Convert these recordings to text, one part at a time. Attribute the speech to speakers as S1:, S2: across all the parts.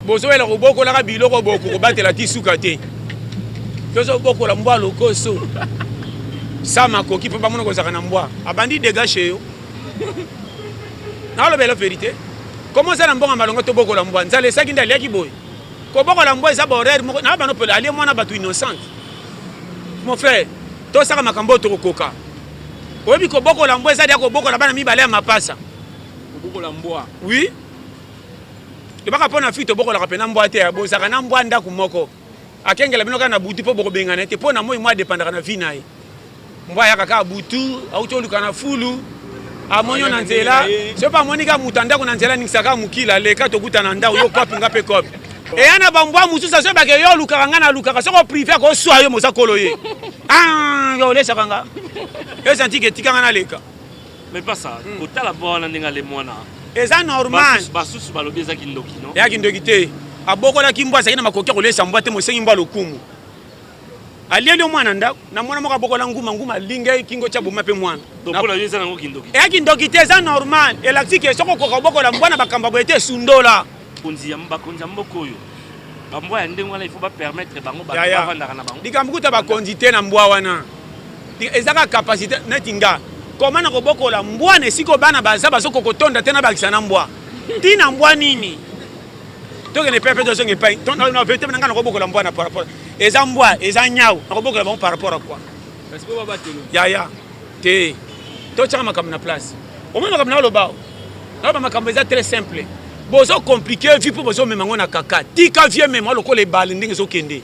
S1: Bozowela kobokolaka biloko boko kobatela ti suka te. Tozobokola mbwa lokoso. Sa makoki mpo bamona kozaka na mbwa. Abandi dégage yo. Nalobela verite. Comment oza na mbongo ya malonga tobokola mbwa? Nzala esaki nde aliaki boye. Kobokola mbwa eza ba horaire moko na bano pele alie mwana bato innocente. Mon frère, tosaka makambo oyo tokokoka. Oyebi kobokola mbwa eza dia kobokola bana mibale ya mapasa.
S2: Kobokola mbwa.
S1: Oui. Lobaka mpo na fille tobokolaka pena mbwa te, bozalaka na mbwa ndako moko. Akengela bino kaka na butu mpo bokobengana ye te mpo na moi mwa dependaka na vie na ye. Mbwa ayaka kaka butu, auti oluka na fulu, amoni yo na nzela, soki mpe amoni kaka moto ya ndako na nzela aningisaka kaka mokila, leka tokutana na ndako, yo kope nga mpe kope. Eya na bambwa mosusu azoyebaka yo olukaka nga nalukaka, soki oprive akoswa yo moza kolo ye. Ah, yo olesaka nga. Esanti ke tika nga naleka.
S3: Mais pas ça. Kotala mbwa wana ndenge ale mwana.
S1: Eza normal.
S3: Basusu balobi eza kindoki non?
S1: Eza kindoki te. Abokolaki mbwa azalaki na makoki ya kolesa mbwa te, mosengi mbwa lokumu. Alieli yo mwana ndako na mwana moko abokola nguma nguma alinga ye kingo tia boma pe mwana.
S3: Donc pona yo eza nango kindoki.
S1: Eza kindoki te eza normal. Elakisi ke soki okoka kobokola mbwa na bakambo boye te sundola.
S3: Bakonzi ya bakonzi ya mboka oyo ba mbwa ya ndenge wana il faut ba permettre bango bato bavandaka na bango.
S1: Likambo kuta bakonzi te na mbwa wana. Eza kaka capacité neti nga. Comment nakobokola mbwa na esika oyo bana baza bazokoka kotonda te nabakisa na mbwa. Tina mbwa nini? Tokende pepe tozonga epai na vérité na nga nakobokola mbwa na par rapport eza mbwa eza nyau nakobokola bango par rapport à quoi? Yaya te totyaka makambo na place. Omoni makambo naloba naloba makambo eza très simple. Bozo compliquer vie mpo bozomema yango na kaka. Tika vie emema lokola ebale ndenge ezokende.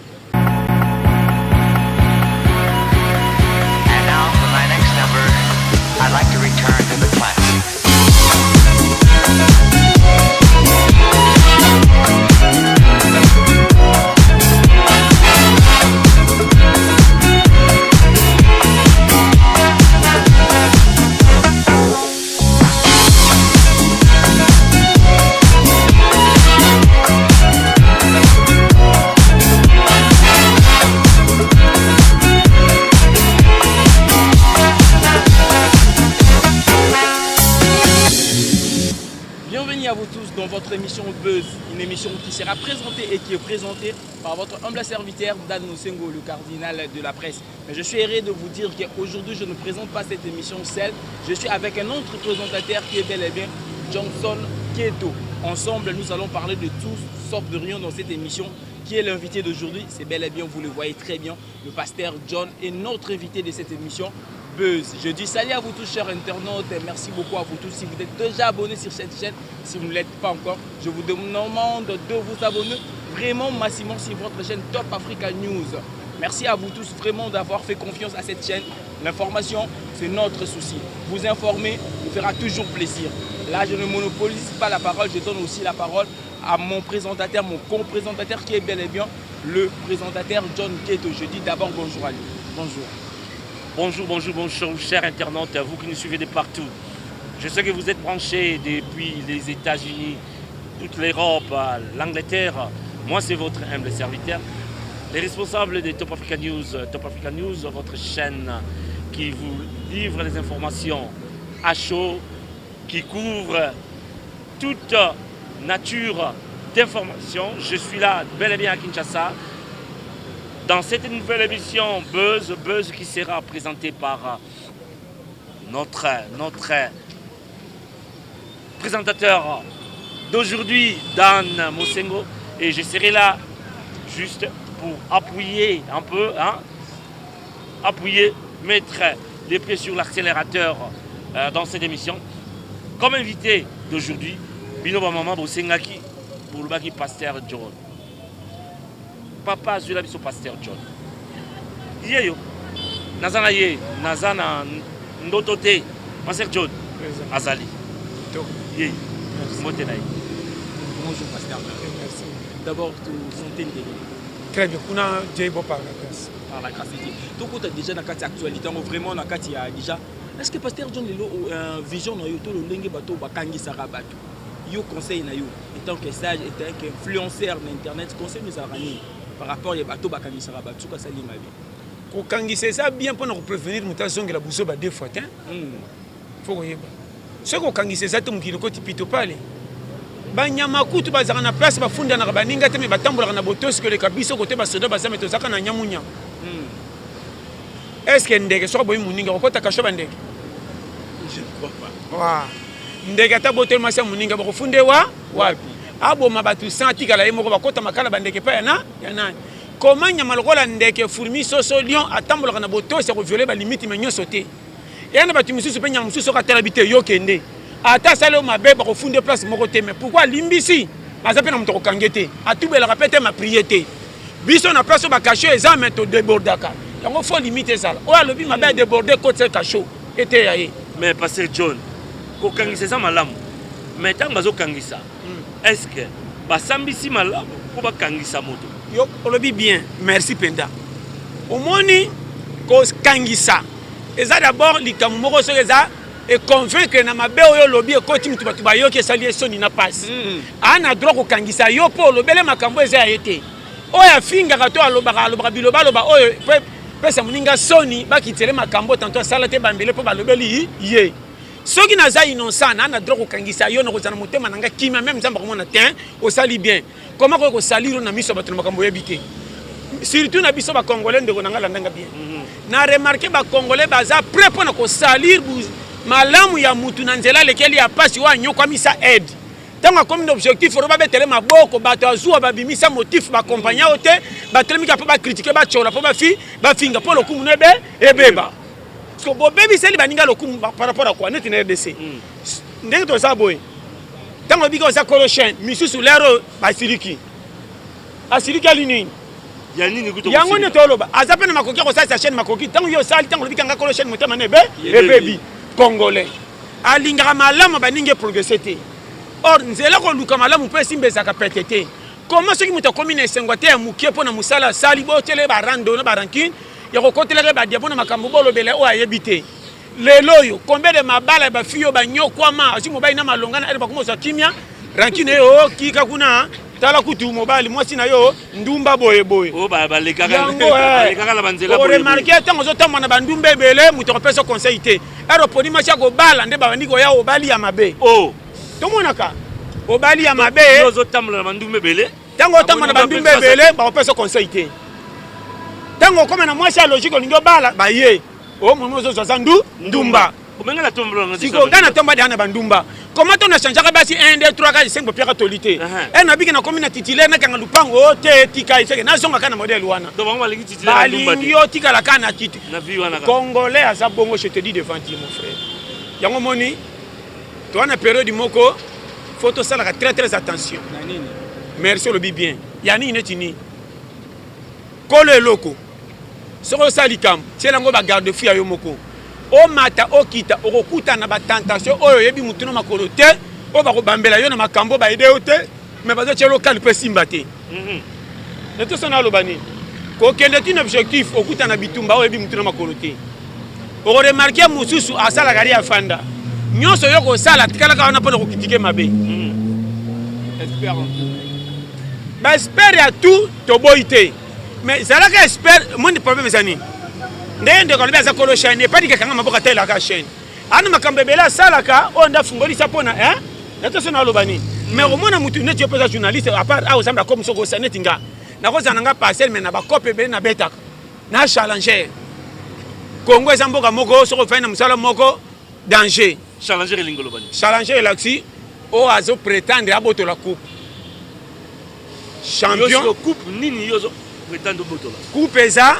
S4: And now for my next number, I'd like to return to the classics.
S2: Bienvenue à vous tous dans votre émission Buzz, une émission qui sera présentée et qui est présentée par votre humble serviteur Dan Mosengo, le cardinal de la presse. Mais je suis heureux de vous dire qu'aujourd'hui, je ne présente pas cette émission seule. Je suis avec un autre présentateur qui est bel et bien Johnson Keto. Ensemble, nous allons parler de tout sauf de rien dans cette émission. Qui est l'invité d'aujourd'hui? C'est bel et bien, vous le voyez très bien, le pasteur John est notre invité de cette émission Buzz. Je dis salut à vous tous, chers internautes. Merci beaucoup à vous tous. Si vous êtes déjà abonnés sur cette chaîne, si vous ne l'êtes pas encore, je vous demande de vous abonner vraiment massivement sur votre chaîne Top Africa News. Merci à vous tous vraiment d'avoir fait confiance à cette chaîne. L'information, c'est notre souci. Vous informer nous fera toujours plaisir. Là, je ne monopolise pas la parole, je donne aussi la parole à mon présentateur, mon co-présentateur qui est bel et bien le présentateur John Keto. Je dis d'abord bonjour à lui. Bonjour.
S3: Bonjour, bonjour, bonjour, chers internautes, vous qui nous suivez de partout. Je sais que vous êtes branchés depuis les États-Unis, toute l'Europe, l'Angleterre. Moi, c'est votre humble serviteur, les responsables de Top Africa News. Top Africa News, votre chaîne qui vous livre les informations à chaud, qui couvre toute nature d'informations. Je suis là, bel et bien à Kinshasa, dans cette nouvelle émission Buzz, Buzz qui sera présentée par notre présentateur d'aujourd'hui, Dan Mosengo, et je serai là juste pour appuyer un peu, hein, appuyer, mettre les pieds sur l'accélérateur dans cette émission. Comme invité d'aujourd'hui, bino ba maman bosengaki bolobaki pasteur John. Papa azwela biso pasteur John. Yeyo naza na ye, naza na ndoto te. Pasteur John azali. Ye mbote na ye.
S2: Bonjour pasteur.
S1: Merci.
S2: D'abord tout santé ndenge.
S1: Très bien. Kuna Dieu bon par la grâce.
S2: Par la grâce de Dieu. Tokota déjà na kati actualité ngo vraiment na kati ya déjà. Est-ce que pasteur John lelo vision na yo to lolenge bato bakangisaka bato. Yo conseil na yo en tant que sage et tant qu'influenceur na internet conseil nous ezalaka nini par rapport ya bato bakangisaka bato soki asali mabe?
S1: Kokangisa eza bien mpona koprévenir moto azongela buzoba deux fois te. Faut koyeba soki kokangisa eza te mokili okoti pito pale. Banyama kutu bazalaka na place bafundanaka baninga te, me batambolaka na botosi koleka biso kote basoda baza, me tozalaka na nyamunyamu. Est ce que ndeke soki aboyi moninga kokota kasho bandeke?
S2: Je ne crois pas.
S1: Wa. Ndeke ata boteli mwasi ya moninga bakofunde wa wapi? Aboma bato 100 atikala ye moko, bakota makala bandeke epai ya na ya nani? Koma nyama lokola ndeke, fourmi, soso, lion atambolaka na botosi ya koviole balimiti me nyonso te. Eya na bato misusu mpe nyama mosusu soki atalabi te yo kende. Ata asali yo mabe bakofunde place moko te, mais pourquoi alimbisi? Aza mpe na moto akokange te, atubelaka mpe te, ma prie te. Biso na place oyo bakasho eza, mais todebordaka yango, fo limite ezala. Oyo alobi mabe adeborde, kotisa kasho eteya ye.
S3: Mais pasteur John, kokangisa eza malamu, mais ntango bazokangisa, est ce que basambisi malamu mpo bakangisa moto?
S1: Yo olobi bien, merci mpenza. Omoni, kokangisa eza d'abord likambo moko soki eza econvaincre na mabe oyo olobi, ekoti motu, bato bayoki, esali ye soni na pasi. Aa na droit kokangisa yo mpo olobele makambo eza ya ye te. Oyo afingaka to alobaka bilobaloba oyo pesa moninga soni, bakitele makambo tanto asala te, bambele mpo balobeli ye. Soki naza innocent, naa na droit kokangisa yo, nakozala na motema na nga kimia, meme Nzambe akomona te osali bien. Koma koki kosalire na miso ya bato na makambo oyebi te, surtout na biso bacongolais. Ndeko na nga, landanga bien. Na remarke bacongolais baza prêt mpo na kosalir malamu ya mutu na nzela alekeli ya pasi oyo anyokwamisa aide. Ntango akomi na objectif oyo babetele maboko, bato azuwa babimisa motif bakompagna oyo te, batelemika mpo bakritike, batyola mpo bafi bafinga mpo lokumu no ebe ebeba. Parce que bobebiseli baninga lokumu par rapport à quoi? Neti na RDC, ndenge toza boye, ntango obiki oza kolo chaîne, misusu lero oyo basiliki, asiliki ali nini?
S3: Ya nini kutu?
S1: Yango nde toloba, aza mpe na makoki ya kosalisa chaîne, makoki. Ntango yo osali, ntango olobi kanga kolo chaîne, motema na ebe ebebi. Congolais alingaka malamu baningi eprogresse te, or nzela koluka malamu mpo esimba ezalaka pete te. Koma soki moto akomi na esengo te ya mokie mpo na mosala asali, botiela ye barando na barancune ya kokotelaka badia mpo na makambo bolobela oyo ayebi te. Lelo oyo combien de mabala ya bafille oyo banyokwama, azwi mobali na malonga na ere, bakoma kozwa kimia, rancune ye okika kuna, tala kutu mobali mwasi na yo ndumba boye boye.
S3: Oyo balekaka
S1: yango
S3: balekaka na banzela boye boye.
S1: Oremarke ntango ozotambola na bandumba ebele, moto akopesa conseil te. Ere oponi mwasi ya kobala, nde babandi koya obali ya mabe.
S3: Oh.
S1: Tomonaka obali ya mabe.
S3: Yo ozotambola na bandumba ebele.
S1: Ntango otambola na bandumba ebele, bakopesa conseil te. Ntango okoma na mwasi ya logique, olingi obala, baye o momi ozozwa aza ndu ndumba.
S3: Omenga na tombola na
S1: Sikoyo ngai natomba deya na bandumba. Koma to nachangeaka basi 1 2 3 4 5, bopiaka toli te. E nabiki nakomi na titulaire, nakanga lupango o te, tika eseke nazonga kaka na modele wana.
S3: Donc bango balingi titulaire ya ndumba
S1: balingi
S3: te.
S1: Yo tikala kaka na titre
S3: na vie wana kaka.
S1: Congolais aza bongo, je te dis devant Dieu, mon frère. Yango moni toza na période moko, faut tosalaka très très attention.
S2: Na nini?
S1: Merci, olobi bien. Ya nini? Neti nini? Kolo eloko, soki osala likambo, tiela yango bagarde fou ya yo moko. Omata okita, okokutana na batentation oyo oyebi motu na makolo te, oyo bakobambela yo na makambo baede yo te, mais bazotia lokale mpo esimba te. Neti so naloba nini, kokende tina objectif, okutana na bitumba oyo oyebi motu na makolo te. Okoremarke mosusu asalaka ri afanda nyonso, yo kosala tikalaka wana mpona kokritike mabe.
S2: Expert en tout.
S1: Baexpert ya tout toboyi te, mais zalaka expert. Moni problème eza nini? Ndenge ndeko alobi, aza kolo chaîne, epadika kanga maboko, atelaka chaîne ana makambo ebele asalaka oyo nde afungolisa mpona nato so naloba nini. Mais omona mutu neti yo mpe oza journaliste, à part awa ozamba komi, soki osa neti nga, nakozala na nga parcelle, mais na bakope ebele nabetaka na challenger. Congo eza mboka moko, soki ofandi na mosala moko, danger.
S3: Challenger elingi oloba nini?
S1: Challenger elakisi oyo azo prétendre abotola coupe.
S3: Champion.
S1: Champion.
S3: Coupe nini yo ozo prétendre obotola?
S1: Coupe eza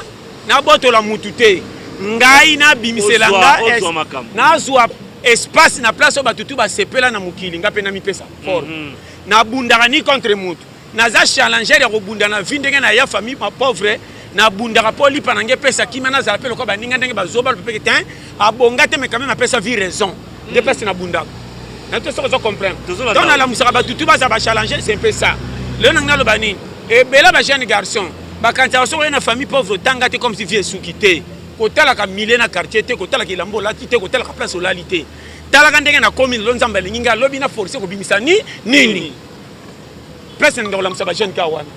S1: nabotola mutu te, ngai nabimisela nga
S3: Ozwa makambo.
S1: Nazwa espace na place oyo bato tu basepela na mokili, nga mpe namipesa fort. Nabundaka ni contre mutu, naza challenger ya kobunda na vie. Ndenge na ya famille ma pauvre, nabundaka mpo lipa na ngai epesa kimia, nazala mpe lokola baninga. Ndenge bazoba mpe te abonga te, mais quand même apesa vie raison nde place nabundaka na te. Soki ozo comprendre,
S3: Tozolanda.
S1: Donc nalamusaka bato tu baza bachallenger, c'est un peu ça. Lelo nangi naloba nini? Ebele bajeune garçon bakanisaka soki oye na famille pauvre, otanga te, comme si vie esuki te. Kotalaka milieu na quartier te, kotalaka elamba olati te, kotalaka place olali te. Talaka ndenge nakomi lelo. Nzambe alingi ngai, alobi na force kobimisa ni nini place. Nalinga kolamusa bajeune ka wana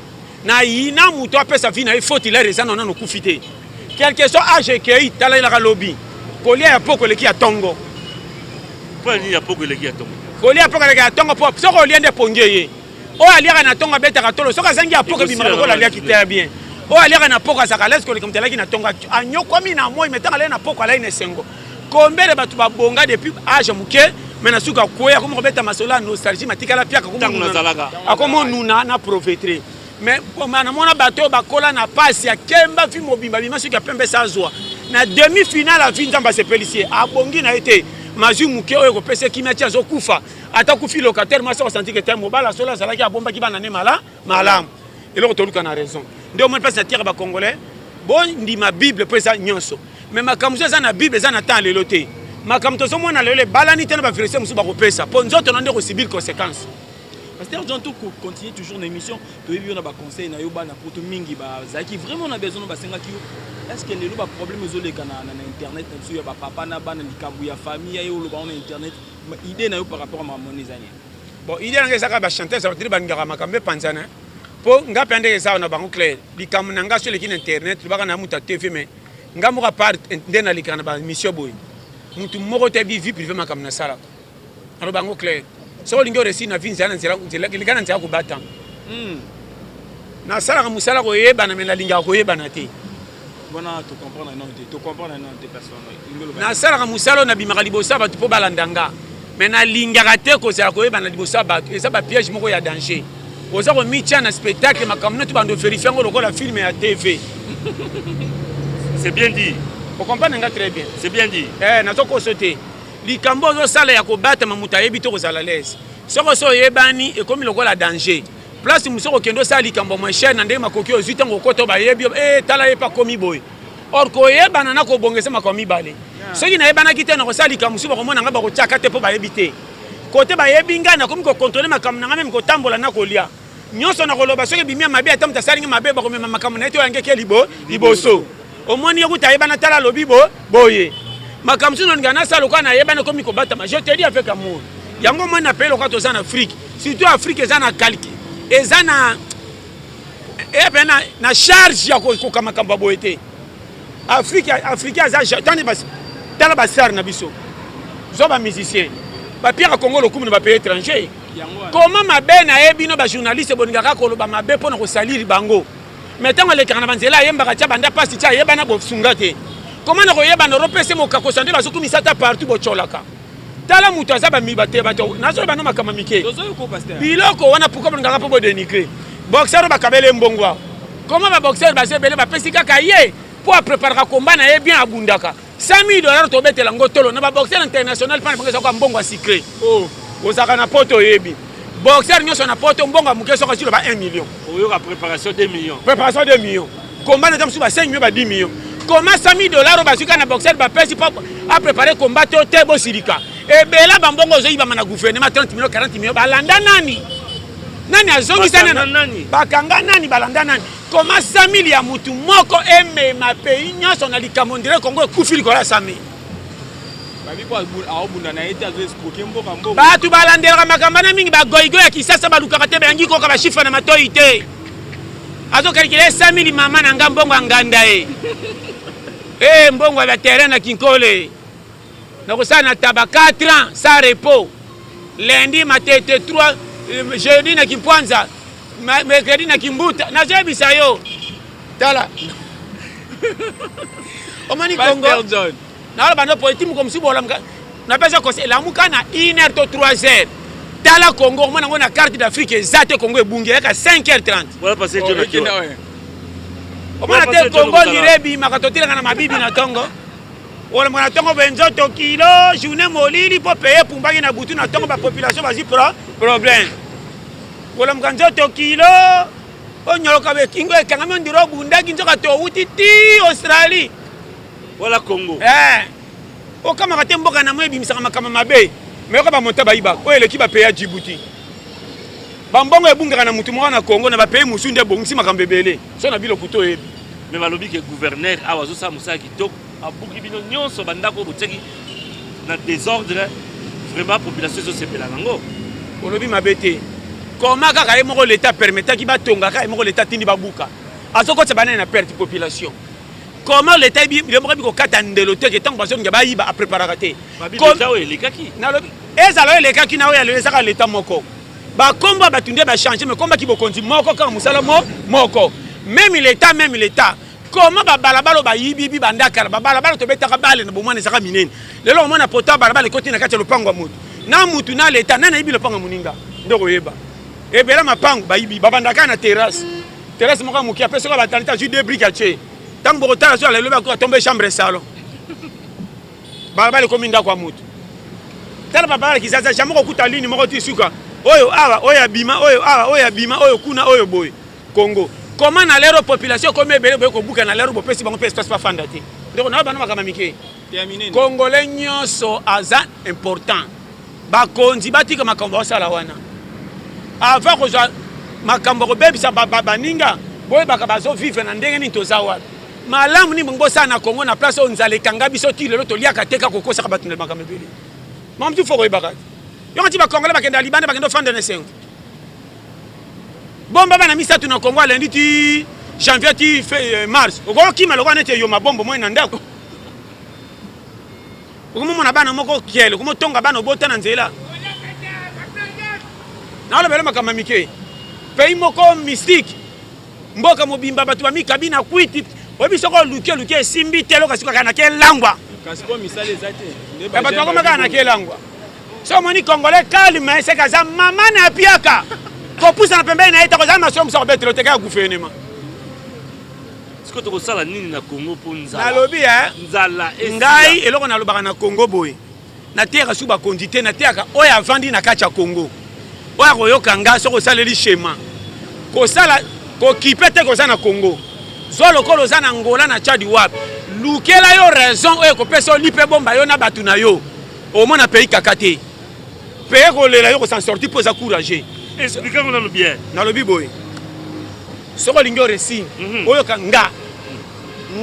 S1: nayina moto apesa vie na ye faute. Ilere eza nano okufi te, quelque soit age ekei, tala elaka lobi kolia ya poko eleki ya tongo.
S3: Mpo ya nini ya poko eleki ya tongo?
S1: Kolia poko alekaka ntongo mpo soki olia nde pongi eye. Oyo aliaka na ntongo abetaka tolo, soki azangi ya poko ebimaka lokola aliaki te bien. Oyo aliaka na poko azalaka alaise koleka moto alaki na ntongo, anyokwami na moi, mais ntango alali na poko alali na esengo. Combien de bato babonga depuis age moke, mais na suka akweya, akomi kobeta masolo ya nostalgie, matikala piaka, akomi onuna na provetre. Mais namona bato oyo bakola na pasi ya kemba vie mobimba bima soki ya pembe azwa na demi finale ya vie, Nzambe asepelisi ye, abongi na ye te, mazwi moke oyo ekopesa ye kimia ti azokufa. Ata kufi locataire, mwasi akosanti ke te mobala solo azalaki abombaki bana ne mala malamu. Eloko toluka na raison nde omoni mpasi na tiaka bacongolais bondima Bible mpo eza nyonso, mais makambo eza na Bible eza na temps lelo te. Makambo tozomona lelo ebalani te na baverset mosusu bakopesa mpo nzoto na nde kosubir conséquence.
S2: Pasteur John, to continue toujours na émission, toyebi yo na baconseil na yo. Bana poto mingi bazalaki vraiment na besoin, basengaki yo. Est ce que lelo baproblème ezoleka na internet na biso ya bapapa na bana, likambo ya famille ya ye oloba na internet, idée na yo par rapport à makambo wana eza nini?
S1: Bon, idée nanga ezaka bachanteuse batili balingaka makambo epanzana, mpo nga mpe ndenge eza na bango clair. Likambo na nga so eleki na internet, lobaka na moto ya TV, mais nga moko apart nde nalekaka na bamission boye, motu moko te bi vie privé makambo nasalaka, naloba yango clair. Soki olingi oréussir na vie, nzela na nzela, leka na nzela kobata. Nasalaka mosala koyebana, mais nalingaka koyebana te.
S2: Wana tocomprendre nano te, tocomprendre nano te, personne.
S1: Nasalaka mosala oyo nabimaka liboso ya bato mpo balanda nga, mais nalingaka te kozala koyebana liboso ya bato. Eza bapiège moko ya danger. Oza komitia na spectacle, makambo neti bando vérifie yango lokola film ya TV.
S3: C'est bien dit.
S1: Ocomprendre nga très bien.
S3: C'est bien dit.
S1: Eh, nazokoso te. Likambo ozosala ya kobatama, moto ayebi te, kozala l'aise. Soki oso oyebani, ekomi lokola danger. Place mosusu okende osala likambo moins cher na ndenge makoki ozwi, ntango okota bayebi yo, e tala ye mpe akomi boye. Or koyebana na kobongisa makambo mibale. Soki nayebanaki te, nakosala likambo mosusu, bakomona ngai, bakotiaka te mpo bayebi te. Kote bayebi ngai, nakomi kocontrôler makambo na ngai, même kotambola na kolia nyonso nakoloba. Soki ebimi ya mabe, ata moto asalingi mabe, bakomema makambo na ye te. Oyo yangeki liboso, omoni ye kuta ayebana, tala alobi bo boye. Makambo mosusu nalinga nasala lokola nayebana, ekomi kobatama. Je te dis avec amour, yango omoni na pays lokola toza na Afrique, surtout Afrique eza na calque, eza na eya mpe na charge ya kokoka makambo ya boye te. Afrique, Afrique aza tani. Tala bastar na biso, zwa bamusicien bapiaka Congo lokumu na bapays étranger. Koma mabe nayebi no bajournaliste bolingaka koloba mabe mpo na kosaliri bango, mais ntango alekaka na banzela ayembaka tia banda pasi tia ayebana, bosunga te. Koma na koyebana oropese mokakosa nde bazokumisa ata partout botyolaka. Tala moto aza bate bato, nazoloba no makambo mike biloko wana. Pourquoi bolingaka mpo bodénigrer boxer oyo bakabele mbongo awa? Koma baboxer baza ebele, bapesi kaka ye mpo apreparaka komba na ye bien, abundaka 100 000 $. Tobetela yango tolo na baboxer international mpa na bango, ezaka mbongo ya sucré. Ozalaka na poto, oyebi boxer nyonso na poto, mbongo ya moke soki azwi ba 1 million.
S3: Oyoka préparation 2 millions.
S1: Préparation 2 millions, combat na mosusu ba 5 millions, ba 10 millions. Comment 100 000 $ oyo bazwi kaka na boxer bapesi mpo aprépare combat to te? Bosilika ebela bambongo ozoyibama na gouvernement, 30 millions, 40 millions, balanda nani? Nani azongisa?
S3: Nani?
S1: Bakanga nani? Balanda nani? Comment 100 000 ya mutu moko emema pays nyonso na likambo ndire Kongo ekufi likolo ya 100 000? Bato balandelaka makambo wana mingi, bagoyigoyi ya Kisasa balukaka te, bayangi koka bachiffre na matoi te. Azokalikela 100 000, mama na nga, mbongo ya nganda ye e mbongo ya baterrain na Kinkole, nakosala na taba 4 ans sans repos, lundi Matete, 3 jeudi na Kimpwanza, mercredi na Kimbuta. Nazoyebisa yo, tala, omoni Kongo, naloba no politique moko mosusu bolamuka. Napesa conseil, lamuka na 1 heure to 3 heures, tala Congo, omona yango na carte d'Afrique eza te. Congo ebungi, eyaka 5 heures 30. Omona te Congo ndire ebimaka, totilaka na mabibi na ntongo. Olamuka na ntongo boye, nzoto kilo, journée molili mpo peye epumbaki na butu. Na ntongo bapopulation bazwi problème. Kolamuka nzoto kilo, onyoloka bekingo ekangami, ondire obundaki, nzoka towuti ti Australie.
S3: Wala Congo.
S1: Eh. Okamaka te, mboka na mo ebimisaka makambo mabe, me yoka bamonta bayibaka oyo eleki bapays ya Djibouti. Bambongo ebungaka na mutu moko na Congo, na bapays mosusu nde ebongisi makambo ebele. So na biloko to oyebi.
S3: Mais balobi ke gouverneur awa azosala mosala kitoko, abuki bino nyonso bandako oyo botiaki na désordre. Vraiment, population ezosepela nango.
S1: Olobi mabe te. Koma kaka ye moko leta permettaki batonga, kaka ye moko leta atindi babuka. Azokotisa banani na perte? Population. Comment l'État yebi ye moko ayebi kokata ndelo te ke ntango bazolinga bayiba apreparaka te?
S3: Babi oyo elekaki.
S1: Nalobi ezala oyo elekaki na oyo ya lelo ezaka l'État moko. Bakombo ya bato nde bachange, mais kombaki bokonzi moko kaka mosala mo moko. Même l'État, même l'État. Comment babalabala oyo bayibibi banda kala, babalabala tobetaka bale na bomwana ezaka minene. Lelo omona poto ya balabala ekoti na kati ya lopango ya moto. Na mutu na l'État, nani ayibi lopango ya moninga? Nde koyeba. Ebela mapango bayibi, babandaka na terrasse. Terrasse moko ya moke apesi oyo batali te azwi deux briques atie. Ntango bokotala so alelo bakoka tombe chambre salon. Balabala ekomi ndako ya moto. Tala balabala Kisasa jamais kokuta ligne moko ti suka. Oyo awa, oyo abima, oyo awa, oyo abima, oyo kuna, oyo boye. Congo. Comment na lero population ekomi ebele boye kobuka na lero bopesi bango mpe espace bafanda te. Ndeko na bana makambo mike. Congolais nyonso aza important. Bakonzi batika makambo basala wana. Avant kozwa makambo ya kobebisa baninga, boyebaka bazo vivre na ndenge nini toza wapi. Malamu nini bongo bosala na Congo na place oyo nzala ekanga biso ti lelo toliaka te kaka kokosaka bato na makambo ebele. Makambo tu fo koyebaka te. Yongo ti ba Congolais bakenda libanda bakenda ofanda na esengo. Bomba bana misato na Congo lundi ti janvier ti mars. Okokima lokola neti eyoma bombo moi na ndako. Okomomona bana moko kiele, okomotonga bana obota na nzela. Nalobela makambo ya mike. Pays moko mystique. Mboka mobimba bato bamikabi na kwiti. Oyebi soko oluki oluki esimbi te eloko sikoyo kaka na kelangwa.
S2: Kasi po misala eza te.
S1: Ya bato bakoma kaka na kelangwa. So omoni Congolais calme seke aza mama na piaka. Kopusana pembeni na ye te kozala masolo mosusu akobetela te kaka gouvernement.
S3: Sikoyo tokosala nini na Congo po nzala?
S1: Nalobi eh,
S3: nzala
S1: esila. Ngai eloko nalobaka na Congo boye, nateyaka su bakonzi te, nateyaka oyo avandi na kati ya Congo, oyo akoyoka nga soki osaleli schéma kosala kokipe te koza na Congo, zwa lokola oza na Angola na Tchad wapi, lukela yo raison oyo ekopesa yo lipe bomba yo na bato na yo, omona pays kaka te. Paye kolela yo ko s'en sortir po eza courageux.
S3: Explique ngo nanu bien.
S1: Nalobi boye. Soki olingi o réussir, oyoka nga.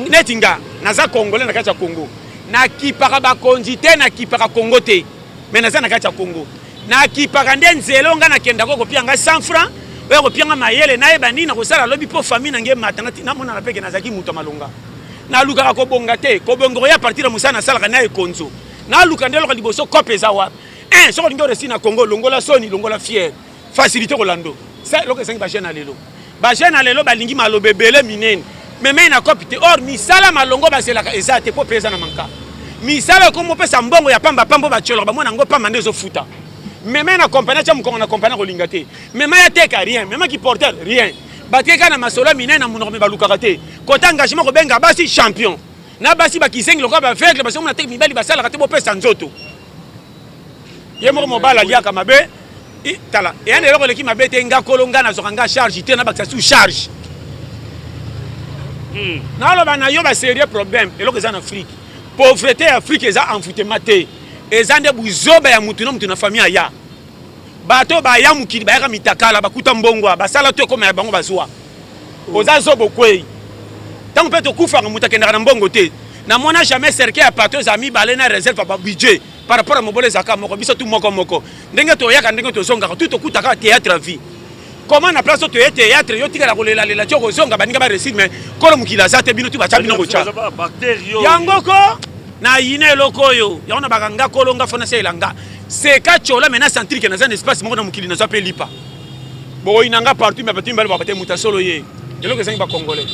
S1: Neti nga, naza congolais na kati ya Congo. Nakipaka bakonzi te, nakipaka Congo te. Mais naza na kati ya Congo. Nakipaka nde nzela oyo nga nakendaka kopia nga 100 francs, oyo akopia nga mayele nayeba nini nakosala lobi po famille na ngai emata namonana pe ke nazalaki moto ya malonga. Nalukaka kobonga te, kobonga oya partir ya mosala nasalaka na ekonzo. Naluka nde eloko liboso cope eza wapi? Un, soki olingi oresi na Congo, longola soni, longola fier. Facilité kolando. Ça eloko ezangi ba jeune ya lelo. Ba jeune ya lelo balingi maloba ebele minene. Memei na cope te. Or misala malongo bazelaka eza te po pe eza na manka. Misala ekomi opesa mbongo ya pamba pamba batiolaka bamona yango pamba nde ezofuta. Mema na compagnie atia mokongo na compagnie akolinga te. Mema ya teka rien, mema ki porteur rien. Batiki kaka na masolo ya minene na monoko me balukaka te. Kota engagement kobenga basi champion. Na basi ba kizengi lokola ba aveugle bazomona te mibali basalaka te bopesa nzoto. Ye moko mobali aliaka mabe tala eya na eloko eleki mabe te nga kolo nga nazwaka nga charge te nabakisa sous charge. Naloba na yo ba serieux problème eloko eza na Afrique. Pauvreté ya Afrique eza envoûtement te. Eza nde buzoba ya mutu na mutu na famille aya. Bato baya mokili bayaka mitakala bakuta mbongo basala to ekoma ya bango bazwa. Oza zoba okwei. Tango pe tokufaka moto akendaka na mbongo te. Namona jamais cercueil ya patron ezala mibale na reserve ya ba budget par rapport ya mobolo ezalaka moko biso tout moko moko. Ndenge toyaka ndenge tozongaka tout tokutaka theatre ya vie. Comment na place oyo toye theatre yo tikala kolela lela ti okozonga baninga ba reussir mais kolo mokili aza te bino tout batya bino kotya. Yango ko na yina eloko oyo yango na baka nga kolo nga fona salela nga seka chola mais na sentir que naza na espace moko na mokili nazwa pe lipa. Bokoyina nga partout mais bato mibale baka te moto ya solo ye eloko ezangi ba congolais.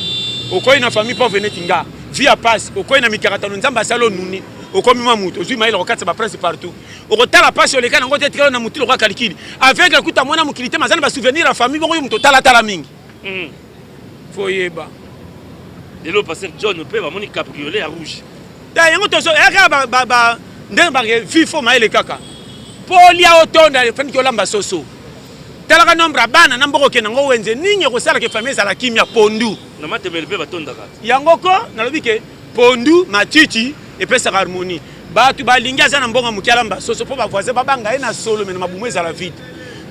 S1: Okoyi na famille pauvre neti nga vie ya pasi okoyi na mikakatano nzambe asali onuni okomi mwa moto ozwi mayele kokatisa ba prince partout okotala pasi oleka nango te etikala na motu lokola kalikili aveugle kuta mwana mokili te maza na ba souvenir ya famille bongo yo moto otalatala mingi. Faut yeba.
S3: Lelo pasteur John pe bamoni cabriolet ya rouge.
S1: Ta yango tozo ya kaka ba ba, ba ndenge ba vie faut mayele kaka. Po olia otonda fandi olamba soso. Talaka nombre ya bana na mboko okende yango wenze nini ekosala ke famille ezala kimia pondu.
S3: Na matembele pe batondaka.
S1: Yango ko nalobi ke pondu matiti epesaka harmonie. Batu balingi aza na mbongo ya moke alamba soso po ba voisin babanga ye na solo mais na mabumu ezala vide.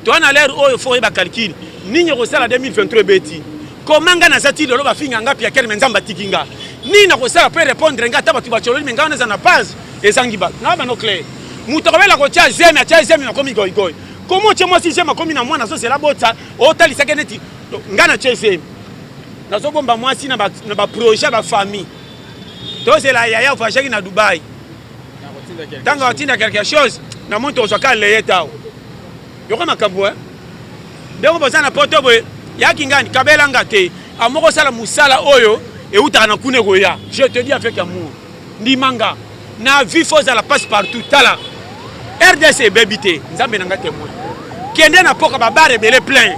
S1: Toza na l'heure oyo faut oyeba calcul nini ekosala 2023 ebeti. Comment nga naza ti lelo bafinga nga piaker mais Nzambe atiki nga. Nini nakosala po erepondre nga ata batu bacololi mais nga wana eza na page ezangi batu. Na bano clair. Moto akobela kotia zemi atia zemi akomi goigoi. Comment otie mwasi zemi akomi na mwana azozela bota otalisaka neti nga na tie zemi. Nazobomba mwasi na ba projet ya ba famille. Tozela yaya voyageaki na Dubai. Ntango atinda quelque chose, namoni tokozwa ka leye tao. Yoka makambo eh. Ndenge boza na poto boye, ya kingani kabela nga te. Amoko osala mosala oyo eutaka na kuna ekoya. Je te dis avec amour. Ndima nga. Na vie faut ozala passe partout. Tala. RDC ebebi te. Nzambe na nga témoin. Kende na poka ba bar ebele plein.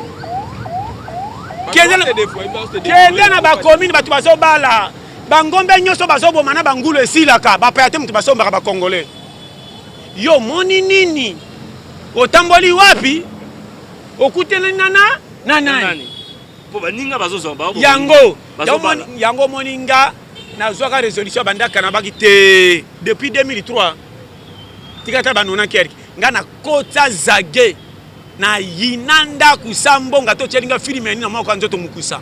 S1: Kende na ba commune bato bazobala. Bangombe nyonso bazoboma na bangulu esilaka. Bapaya te moto basombaka ba congolais. Yo omoni nini? Otamboli wapi? Okuteli na na na nani?
S3: Po baninga bazozwa ba
S1: yango yango omoni nga nazwaka resolution bandaka na baki te depuis 2003 tika ta banona kerke nga nakota zage na yina ndaku sa mbonga to tyelinga filime ya nini na moko ya nzoto mokusa.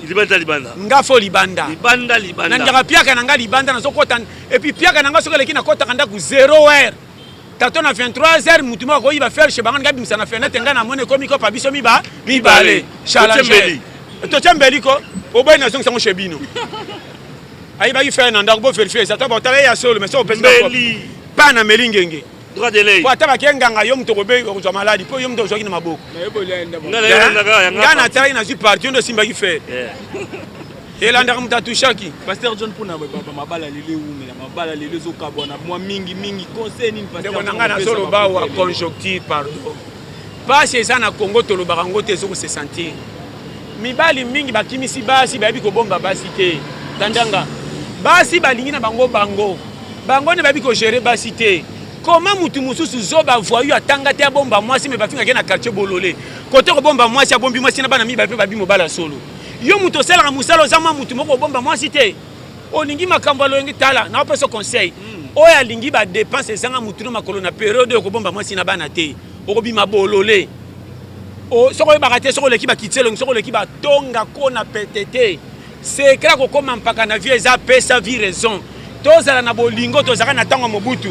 S3: Libanda libanda.
S1: Nga fo libanda.
S3: Libanda libanda.
S1: Na ndaka piaka na nga libanda nazo kota et puis piaka na nga soki eleki na kotaka ndaku 0 heure. Tato na 23 heures mutu moko akoyiba fer chez bango nga bimisa na fenêtre nga na moni ekomi kopa biso miba mibale. Challenger. Totie mbeli ko oboyi nazongisa ngo chez bino. Ayibaki fer na ndako bo verifier eza to botala ye ya solo mais soki opesi
S3: mbeli.
S1: Pa na meli ngenge.
S3: Droit de l'œil.
S1: Po ata bake nganga yo moto okobe okozwa maladi po yo moto ozwaki na maboko. Nga natalaki nazwi parti yo nde osimbaki fer. Elandaka moto atushaki.
S2: Pasteur John pona mabala lelo ewumela mabala lelo ezokabwana mwa mingi mingi conseil nini pasteur
S1: Ndeko na nga nazoloba awa conjoncture pardon. Pasi eza na Congo tolobaka yango te ezoko se sentir. Mibali mingi bakimisi basi bayebi kobomba basi te. Tandanga basi balingi na bango bango. Bango nde bayebi ko gerer basi te. Comment mutu mususu zoba voyou atanga te abomba mwasi mais bafingaka ye na quartier bolole. Kote kobomba mwasi abombi mwasi na bana mibale pe babi mobali ya solo. Yo mutu osalaka musala oza mwa mutu moko obomba mwasi te. Olingi makambo ya loyenge tala na opesa conseil. Oyo alingi ba depenses ezanga mutu na makolo na periode oyo kobomba mwasi na bana te. Okobima bolole. Soki oyebaka te soki oleki ba kitse elongi soki oleki ba tonga ko na pete te. Secret ya kokoma mpaka na vie eza pesa vie raison. Tozala na bolingo tozalaka na tango ya Mobutu.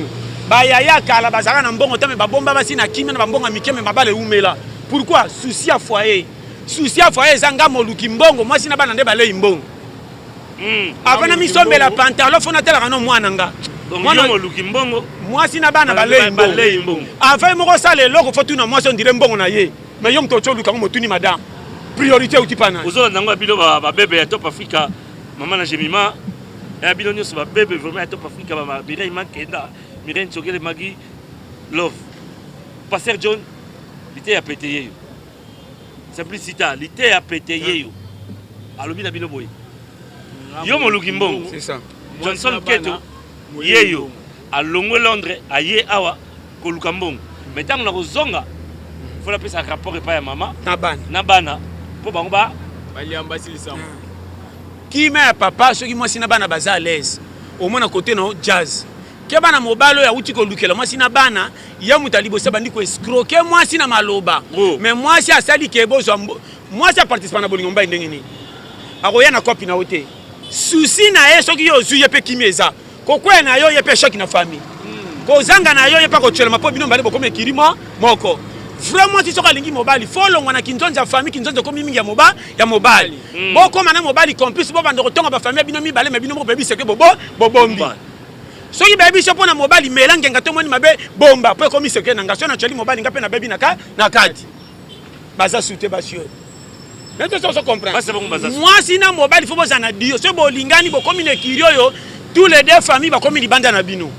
S1: Ba yaya kala bazalaka na mbongo te mais babomba basi na kimia na ba mbongo ya mike mais mabala ewumela. Pourquoi? Souci ya foyer. Souci ya foyer eza nga moluki mbongo mwasi na bana nde baleyi mbongo. Avant na misombela pantalon faut natalaka no mwana nga.
S3: Donc yo moluki mbongo
S1: mwasi na bana baleyi mbongo. Avant ye moko osala eloko faut tuna mwasi on dirait mbongo na ye. Mais yo moto oco luka ngo motuni madame. Priorité euti pa nani?
S3: Ozolanda yango ya bino ba bebe ya Top Africa, mama na Jemima, ya bino nyonso ba bebe vraiment ya Top Africa, ba Mireille Makenda, Mireille Ntsogele, Maggie Love. Pasteur John, liteya pete yeyo. Simplicita, liteya pete yeyo. Alobi na bino boye. Yo moluki mbongo.
S1: C'est ça.
S3: Johnson Keto yeyo alongwe Londres aye awa koluka mbongo. Mais tango nakozonga faut napesa rapport epai ya mama
S1: na bana
S3: na bana mpo bango ba
S2: baliamba silisa
S1: kima ya papa soki mwasi na bana baza à l'aise omona kote na jazz keba na mobali oyo awuti kolukela mwasi na bana ye moto ya liboso abandi koescroke mwasi na maloba
S3: oh.
S1: Mais mwasi asali ke bozwa mwasi aparticipa na bolingo mobali ndenge nini akoya na kopi na yo te souci na ye soki yo ozwi ye mpe kimi eza Kokweya na yo ye pe choc na famille. Kozanga na yo ye pe akotyelama po bino mibale bokomi ekiri mo moko. Vrai mwasi soki alingi mobali faut olongwa na kinzonzi ya famille, kinzonzi ekomi mingi ya moba ya mobali. Bokoma na mobali complice bobanda kotonga ba famille ya bino mibale mais bino moko boyebi secret bobo bobombi. Soki bayebisi yo pona mobali mela ngenga to omoni mabe bomba po ekomi secret na nga. Soki natyeli mobali nga pe nabebi na ka na kati. Baza sute basi oyo. Nete soki ozo comprendre. Mwasi na mobali faut bozala na dio. Soki bolingani bokomi na ekiri oyo tous les deux familles bakomi libanda na bino.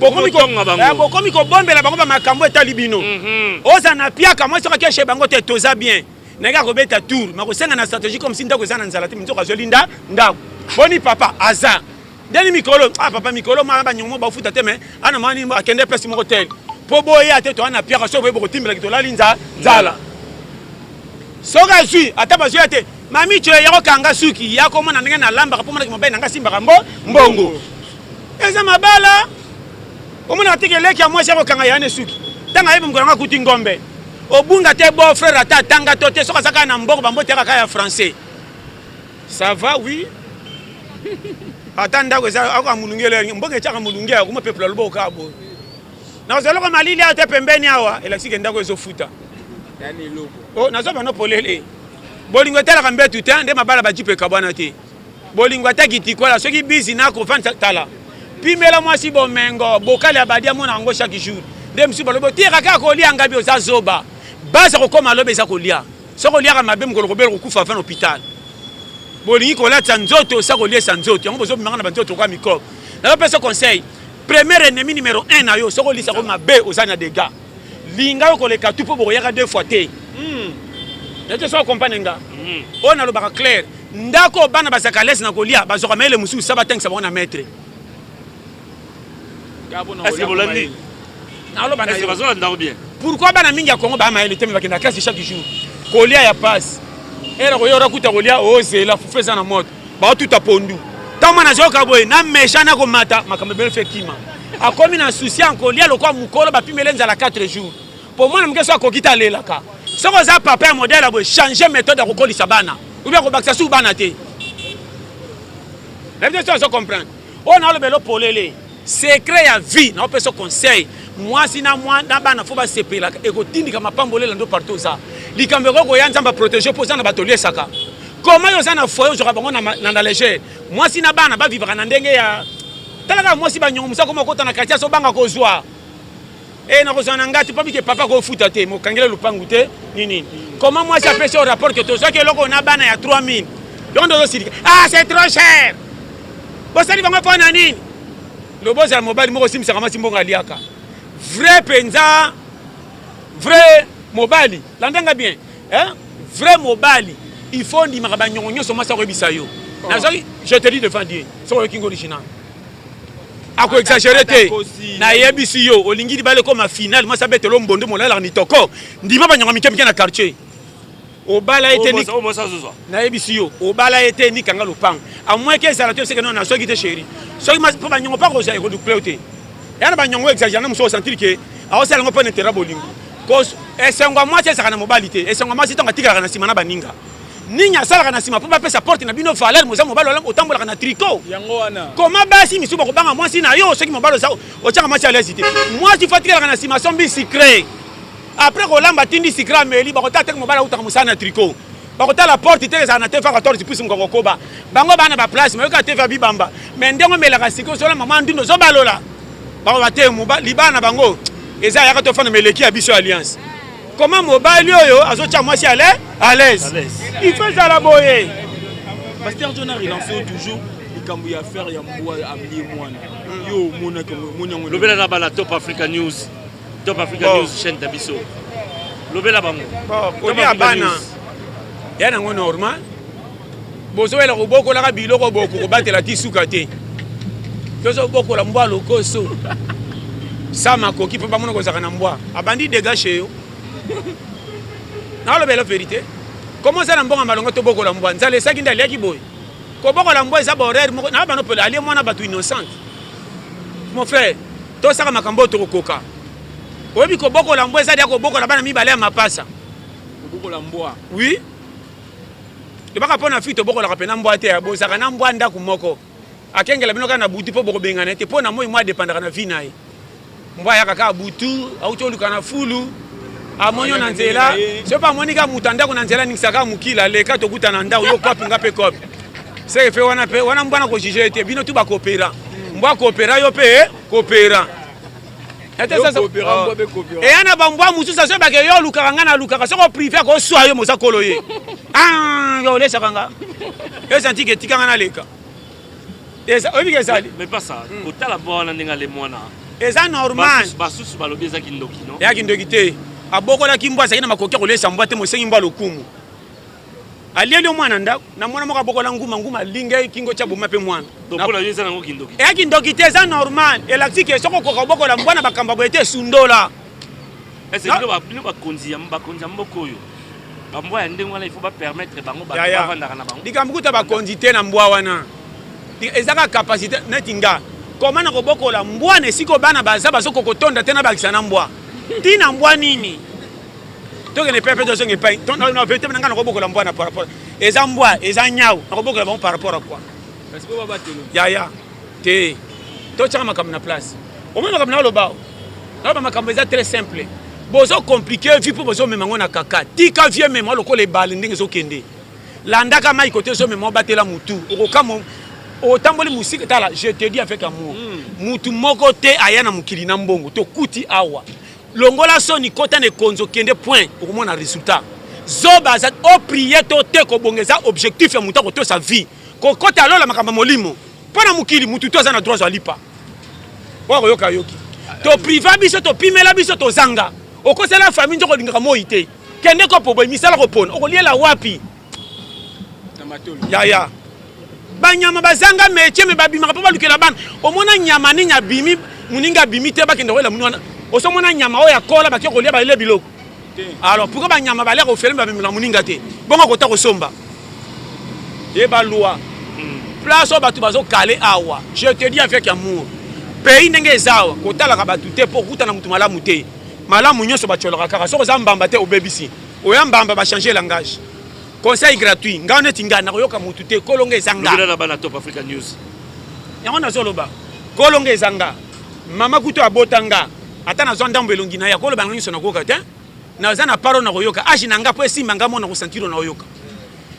S1: Bokomi ko eh, bokomi kobombela bango ba makambo etali bino. Oza na piaka mwasi soki akeshe bango te toza bien. Nayaki akobeta tour, makosenga na stratégie comme si ndako eza na nzala te, nzoka azweli nda ndako. Boni papa aza. Ndeni mikolo, ah papa mikolo mwana ba nyongo ba futa te mais ana mwana akende place moko tel. Po boya te to ana piaka soki boye bokotimbela kitolali nza nzala. Soki azwi ata bazwi ya te mami coye ya kokanga suki ya komona ndenge nalambaka mpo monaki mobali na ngai asimbaka mbo mbongo eza mabala omonaka te keleki ya mwasi ya kokanga yane suki ntango ayebi mokolo yango akuti ngombe obunga te beau frère ata atanga to te soki aza kaka na mbongo bambote kaka ya français ça va oui ata ndako eza akoka molunge elenge mboka etiaka molunge akoma peuple aloba okaa boye nazwa eloko malili awa te pembeni awa elakisi ke ndako ezofuta oh, nazwa bano polele bolingo etalaka mbetu te nde mabala bajipe ekabwana te. Bolingo ata kitikwala soki bizi na kofandisa tala. Pimela mwasi bomengo, bokali ya badi amona yango chaque jour. Nde mosusu balobi otiyaka kaka kolia ngabi oza zoba. Base kokoma lobi eza kolia. Soki oliaka mabe mokolo kobela kokufa avant na hôpital. Bolingi kolatisa nzoto sa koliesa nzoto. Yango bozobimaka na banzoto lokola microbe. Nazopesa conseil. Premier ennemi numéro 1 na yo soki olisa ko mabe oza na dégâts. Linga yo koleka tout mpo bokoyaka deux fois te. Nete soki comprendre nga. Oyo nalobaka clair. Ndako bana bazalaka à l'aise na kolia, bazwaka mayele mosusu sa batangisa bango na maître.
S3: Est-ce que bolandi?
S1: Naloba na
S3: Est-ce que
S1: yo.
S3: bazolanda yango bien?
S1: Pourquoi bana mingi ya Congo ba mayele te mais bakenda classe chaque jour? Kolia ya pasi. Era koya ora kuta kolia ozela fufu eza na moto. Baotuta pondu. Ntango mwana azoyoka boye na mesha na komata makambo ebele fe kima. Akomi na souci ya kolia lokola mokolo bapimele nzala 4 jours. Po mwana moke so akoki te alelaka. Soki oza papa ya modèle ya boye changer méthode ya kokolisa bana. Ou bien kobakisa su bana te. Nayebi te soki ozo comprendre. Oyo nalobela polele. Secret ya vie naopesa conseil mwasi na mwa na bana fo basepelaka ekotindika mapamboli elando partout oza likambo ekoki koya nzambe aprotege mpo oza na bato oliesaka koma yo oza na foyer ozwaka bango na, na, na légère mwasi na bana bavivaka na ndenge ya tala kaka mwasi banyongo mosu akoma okota na quartier azobanga kozwa e nakozwa na ngai te mpo bike papa akofuta te mokangela lupangu te nini koma mwasi apesi yo rapport ke tozwaki eloko na bana ya 3000 yo nde ozosilika ah c'est trop cher bosali bango mpo na nini lobo ozala mobali moko osimbisaka mwasi mbongo aliaka vrai mpenza vrai mobali landanga bien hein? Vrai mobali il faut ondimaka banyongo nyonso mwasi akoyebisa yo nazwaki je te dis devant Dieu soki oyoki ngo original ako exagere te nayebisi yo olingi libala ekoma final mwasi abetelo mbondo molalaka mitoko ndima banyongo mike mike na quartier obala ye te nayebisi yo obala ye te nikanga lopango amweke ezala te oseke no nazwaki te chéri soki mpo banyongo mpo akozwa ekoduple te ya na banyongo exagere na mosusu osentiri ke aosala yango mpo na intérêt bolingo esengo ya mwasi ezalaka na mobali te esengo ya mwasi ntango atikalaka na nsima na baninga nini asalaka na nsima mpo bapesa porte na bino valeur moza mobali otambolaka na tricot
S2: yango wana
S1: koma basi misusu bakobanga mwasi na yo soki mobali otyaka mwasi alesi te mwasi fo atikalaka na nsima asombi sucre après kolamba atindi sucre ameli bakotala teke mobali autaka mosala na tricot bakotala porte te ezala na tv 14 pusi mokongo koba bango bana baplace mayoka tv bibamba mais ndenge omelaka sikoyo osola mama ndundu ozobalola bango bate libala na bango eza yaka tofanda meleki ya biso alliance comment mobali oyo azotya mwasi ale à l'aise il faut ezala boye.
S2: Pasteur John a relancé toujours likambo ya affaire ya mbwa alie mwana yo omonaki omoni yango
S3: lobela na bana Top Africa News, Top Africa
S1: Bon.
S3: News chaîne na biso lobela bango.
S1: Bon,
S3: Top
S1: kolia
S3: Africa
S1: bana
S3: News.
S1: ya nango normal bozowela kobokolaka biloko boko kobatela ti suka te tozobokola mbwa lokoso sa makoki mpo bamona kozalaka na mbwa abandi dégage yo nalobela vérité komo oza na mbongo malongo tobokola mbwa nzala esaki nde aliaki boye kobokola mbwa eza bahoraire moko na bano pele alie mwana bato innocente mon frère tosaka makambo oyo tokokoka oyebi kobokola mbwa eza dia kobokola bana mibale ya mapasa
S2: kobokola mbwa
S1: oui tobaka mpo na fille tobokolaka mpena mbwa te bozalaka na mbwa ndako moko akengela bino kaka na butu mpo bokobengana ye te mpo na moi mwa adepandaka na vie na ye mbwa ayaka kaka butu auti oluka na fulu amoni yo na nzela soki mpe amoni kaka moto ya ndako na nzela aningisaka kaka mokili aleka tokuta na ndako yo kope nga mpe kope seke fe wana mpe wana mbwa na kojuge ye te bino tu bakopera mbwa kopera yo mpe kopera eya na bambwa mosusu azoyebaka yo olukaka ngai nalukaka soki oprive akoswa yo moza kolo ye yo olesaka nga esanti ke tika nga naleka oyebi ke ezali
S3: mais pas ça kotala mbwa wana ndenge ale mwana
S1: eza normal
S3: basusu balobi eza kindoki non
S1: eya kindoki te abokolaki mbwa azalaki na makoki ya kolesa mbwa te mosengi mbwa lokumu alieli yo mwana ndako na mwana moko abokola nguma nguma alinga ye kingo tya boma mpe mwana eya kindoki te eza normal elakisi ke soki okoka kobokola mbwa na bakambo boye te esundola
S3: bino bakonzi ya mboka oyo bambwa ya ndenge wana il faut bapermettre bango bato bavandaka na bango
S1: likambo kuta bakonzi te na mbwa wana eza kaka capacité neti nga koma na kobokola mbwa na esika bana baza bazokoka kotonda te na bakisa na mbwa ntina mbwa nini tokende pepe tozonga epai na vérité na ngai nakobokola mbwa na par rapport eza mbwa eza nyau nakobokola bango par rapport à quoi yaya te totyaka makambo na place omoni makambo naloba naloba makambo eza très simple bozo compliqué vie mpo bozomema yango na kaka tika vie mema lokola ebale ndenge ezokende. Landaka mai kote ezomema, obatela mutu, okokamwa, otamboli mosika. Tala, je te dis avec amour, mutu moko te aya na mokili na mbongo. Tokuti awa, longola soni, kota na ekonzo, kende point, okomona résultat. Zoba aza oprier to te, kobonga eza objectif ya motu akotosa vie, kokota alola makambo ya molimo. Mpo na mokili, mutu to aza na droit azwa lipa oyo akoyoka yoki. Topriva biso, topimela biso, tozanga. Okosala famille nzoko, olingaka moi te, kende kopo boye, misala kopona, okoliela wapi?
S2: Na matolo.
S1: Yaya, banyama bazanga métier, me babimaka mpo balukela bana. Omona nyama nini abimi, moninga abimi te, bakende koyela moni wana? Osomona nyama oyo akola, bake kolia, balia biloko?
S2: Te.
S1: Alors pourquoi banyama balia kofele, babimela moninga te? Bongo kota kosomba, yeba loi. Place oyo bato bazokale awa, je te dis avec amour, pays ndenge eza awa, kotalaka bato te mpo okutana motu malamu te. Malamu nyonso batiolaka kaka. Soki oza mbamba te, obebisi oya mbamba, bachange langage. Conseil gratuit, ngai neti ngai nakoyoka motu te, kolonga eza nga.
S3: Lobela na bana Top Africa News.
S1: Yango nazoloba, kolonga eza nga. Mama kutu abota nga, ata nazwa ndambo elongi na ye, akoloba nga nyonso nakoyoka te. Naza na paro, nakoyoka age na nga mpo esimba nga mo nakosentir, nakoyoka.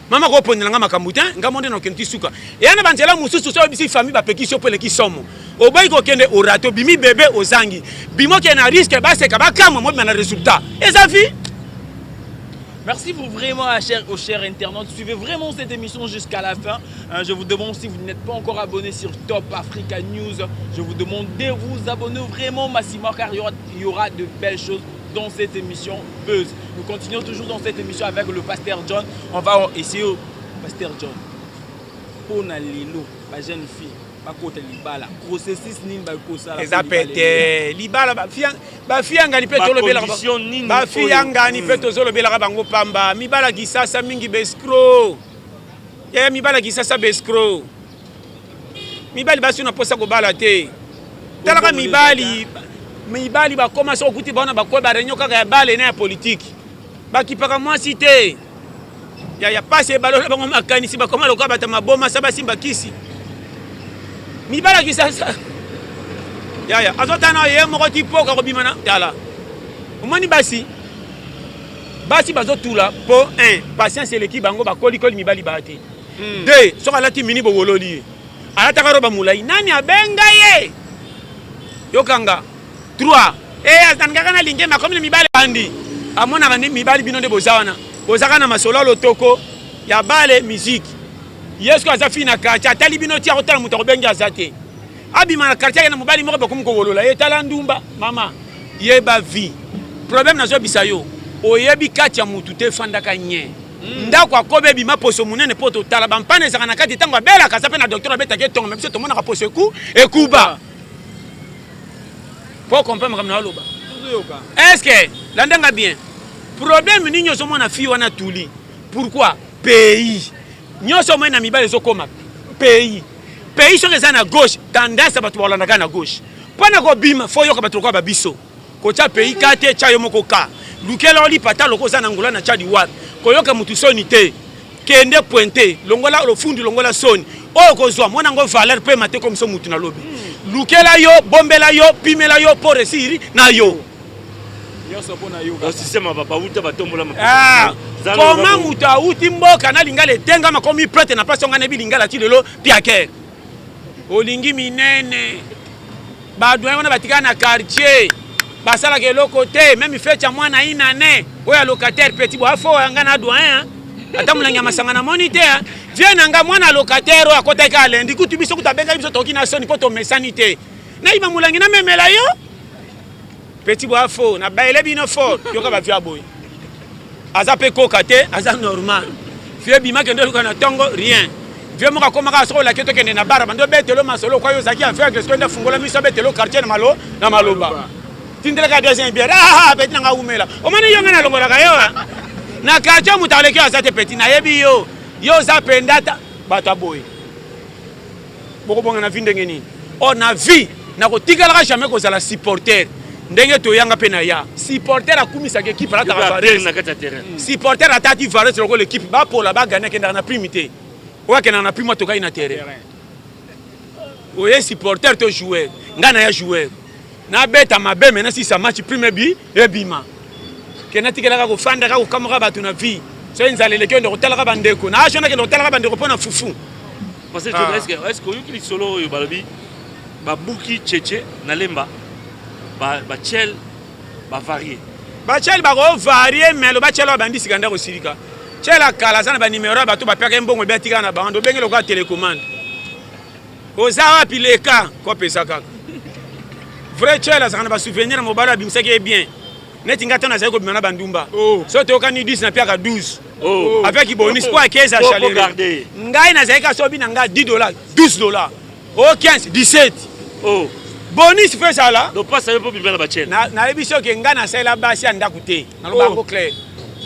S1: Mama kopondela nga makambo te, nga mo nde nakokende ti suka. Eya na banzela mosusu, so oyebisi famille, bapekisi yo mpo eleki somo, oboyi kokende, orater, obimi bebe, ozangi bimi, okende na risque, baseka, bakamwa, mobima na résultat. Eza vie.
S2: Merci pour vraiment à cher, aux chers internautes. Suivez vraiment cette émission jusqu'à la fin. Hein, je vous demande, si vous n'êtes pas encore abonné sur Top Africa News, je vous demande de vous abonner vraiment massivement car il y aura de belles choses dans cette émission Buzz. Nous continuons toujours dans cette émission avec le pasteur John. On va essayer, pasteur John. Pona lelo, ba jeune fille, bakota libala, processus nini bakosala?
S1: Eza pete. Libala, bafiyangani mpe tolobelaka.
S3: Bacondition nini?
S1: Bafiyangani mpe tozolobelaka bango pamba. Mibala kisasa mingi baescrocs e, mibala kisasa baescrocs, mibali basi na mposa kobala te. Talaka mibali, mibali bakóma, soki okuti bana bakoya baréunion kaka ya bale na ya politike, bakipaka mwasi te. Ya pasi ebalola bango makanisi, bakóma lokola bato ya maboma, sa basimba kisi. Mibala kisasa, yaya, azotala ye moko ti poka kobima na tala. Omoni basi, basi bazotula mpo 1 patience eleki bango, bakolikoli, mibali baya te. 2 soki alati mini, bowololi ye. Alataka roba molai, nani abenga ye? Yokanga. 3 e azalingaka na linge makomi na mibali, bandi amonaka nde mibali. Bino nde boza wana, bozaka na masolo ya lotoko ya bale musique. Ye soki aza fille na quartier, atali bino ti akotala moto akobengi, aza te. Abima na quartier, ake na mobali moko, bakomi kowolola ye, tala ndumba. Mama, yeba vie. Problème nazobisa yo, oyebi kati ya mutu te, efandaka nye. Ndako akobi, ebima poso monene mpo totala bampana ezalaka na kati. Ntango abelaka, aza mpe na docteur, abetaki etonga, me biso tomonaka poso eku ekuba. Po comprendre makambo na oloba, est ce que landanga bien? Problème nini ozomona fille wana tuli? Pourquoi pays nyonso omoi na mibali ezokoma pays? Pays soki eza na gauche, tendance ya bato bakolandaka na gauche. Mpo na kobima, fo yoka bato lokola babiso. Kotya pays ka te, tya yo moko ka. Lukela olipa, ata loko oza na Ngola, na Tchadi, wapi. Koyoka motu soni te, kende pointe, longola lofundu, longola soni oyo kozwa mwana yango valeur mpe mate comme so mutu nalobi. Lukela yo, bombela yo, pimela yo mpo réussir na yo.
S2: Nyonso mpo na yo kaka.
S3: Système bauta batombola.
S1: Ah, koma moto awuti mboka na lingala etengama, komi prêtre na place onga nayebi lingala ti lelo. Piaker olingi minene, badoyen wana batikala na quartier, basalaka eloko te. Même fête ya mwana inane oyo ya locataire, petit bo afo yanga na doyen, ata molangi ya masanga namoni te. Vie na nga, mwana locataire oyo akotaki kaka lendi, kutu biso kutu abengaki biso, tokoki na soni mpo tomesani te. Nayiba molangi, namemela yo petit bo afo na bayele bino fort. Yoka, bavie ya boye aza mpe koka te, aza normal. Vie bima, kende oluka na ntongo, rien. Vie moko akomaka, soki olaki, tokende na bara, bando obetelo masolo kwa yo ozalaki aveugle, soki nde afungola miso, abetelo quartier na malo na maloba, tindelaka deuxième bière. Ah, petit nanga, umela. Omoni yo, ngai nalongolaka yo na quartier, moto aleki yo aza te. Petit, nayebi yo, yo oza mpenza ta bato ya boye. Bokobonga na vie ndenge nini? Or na vie, nakotikalaka jamais kozala supporter ndenge toyanga mpe na ya supporter akumisaka équipe, alataka vareuse.
S3: Na kati ya terrain.
S1: Supporter atati vareuse lokola équipe bapola, bagane, akendaka na prime te. Oyo akendaka na prime, atokai na terrain. Oye supporter to joueur? Ngai na ya joueur, nabeta mabe, me nasisa match, prime ebi ebima. Ke natikelaka kofandaka, kokamwaka bato na vie. Soki nzala eleki, okende kotalaka bandeko na age wana, kende kotalaka bandeko mpo na fufu.
S3: Parce que
S1: Ah.
S3: est-ce que oyoki lisolo oyo balobi babuki cheche na Lemba, bachel bavarie?
S1: Bachel bakovarie, mais loba chel oyo abandi sika nde akosilika. Chel akala aza na banimero ya bato bapiaka ye mbongo, ebi atikala na bango. Obenge lokola télécommande, oza wapi, leka kopesa kaka. Vrai chel azalaka na basouvenir na mobali abimisaki ye bien. Neti nga, ntango nazali kobima na bandumba, so toyokani 10, napiaka 12 avec bonus mpo akeza
S3: Po
S1: chaleur.
S3: Garder.
S1: Ngai nazali kaka so obi na ngai 10 $, 12 $, o 15, 17, bonus fo ezala.
S3: Donc pasa yo mpo bima na bachel.
S1: Nayebi soki ngai nasalela basi ya ndako te. Naloba yango clair.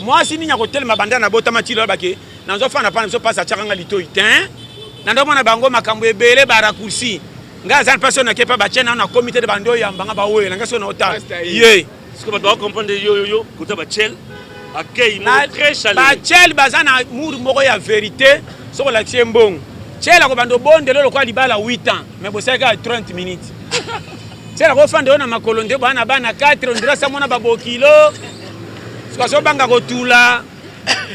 S1: Mwasi nini akotelema banda nabotama ti loba ke nazofanda pana biso, mpasi atiaka nga litoi te? Nandomona bango makambo ebele, baraccourci. Ngai aza mpasi oyo nake mpa batie nano nakomi te, bandi oyambanga, bawela ngai soki naotala
S2: Pasteur ye.
S1: Ye.
S3: Siko bato bakocomprendre yo yo kota bachel akei mo très chaleureux.
S1: Bachel baza na mur moko ya vérité. Soki olakisi ye mbongo, chel akobanda obondela lokola libala 8 ans, mais bosalaki kaka 30 minutes. Chel akofanda oyo na makolo nde bana bana 4 ondira samona babokilo, soki azobanga kotula.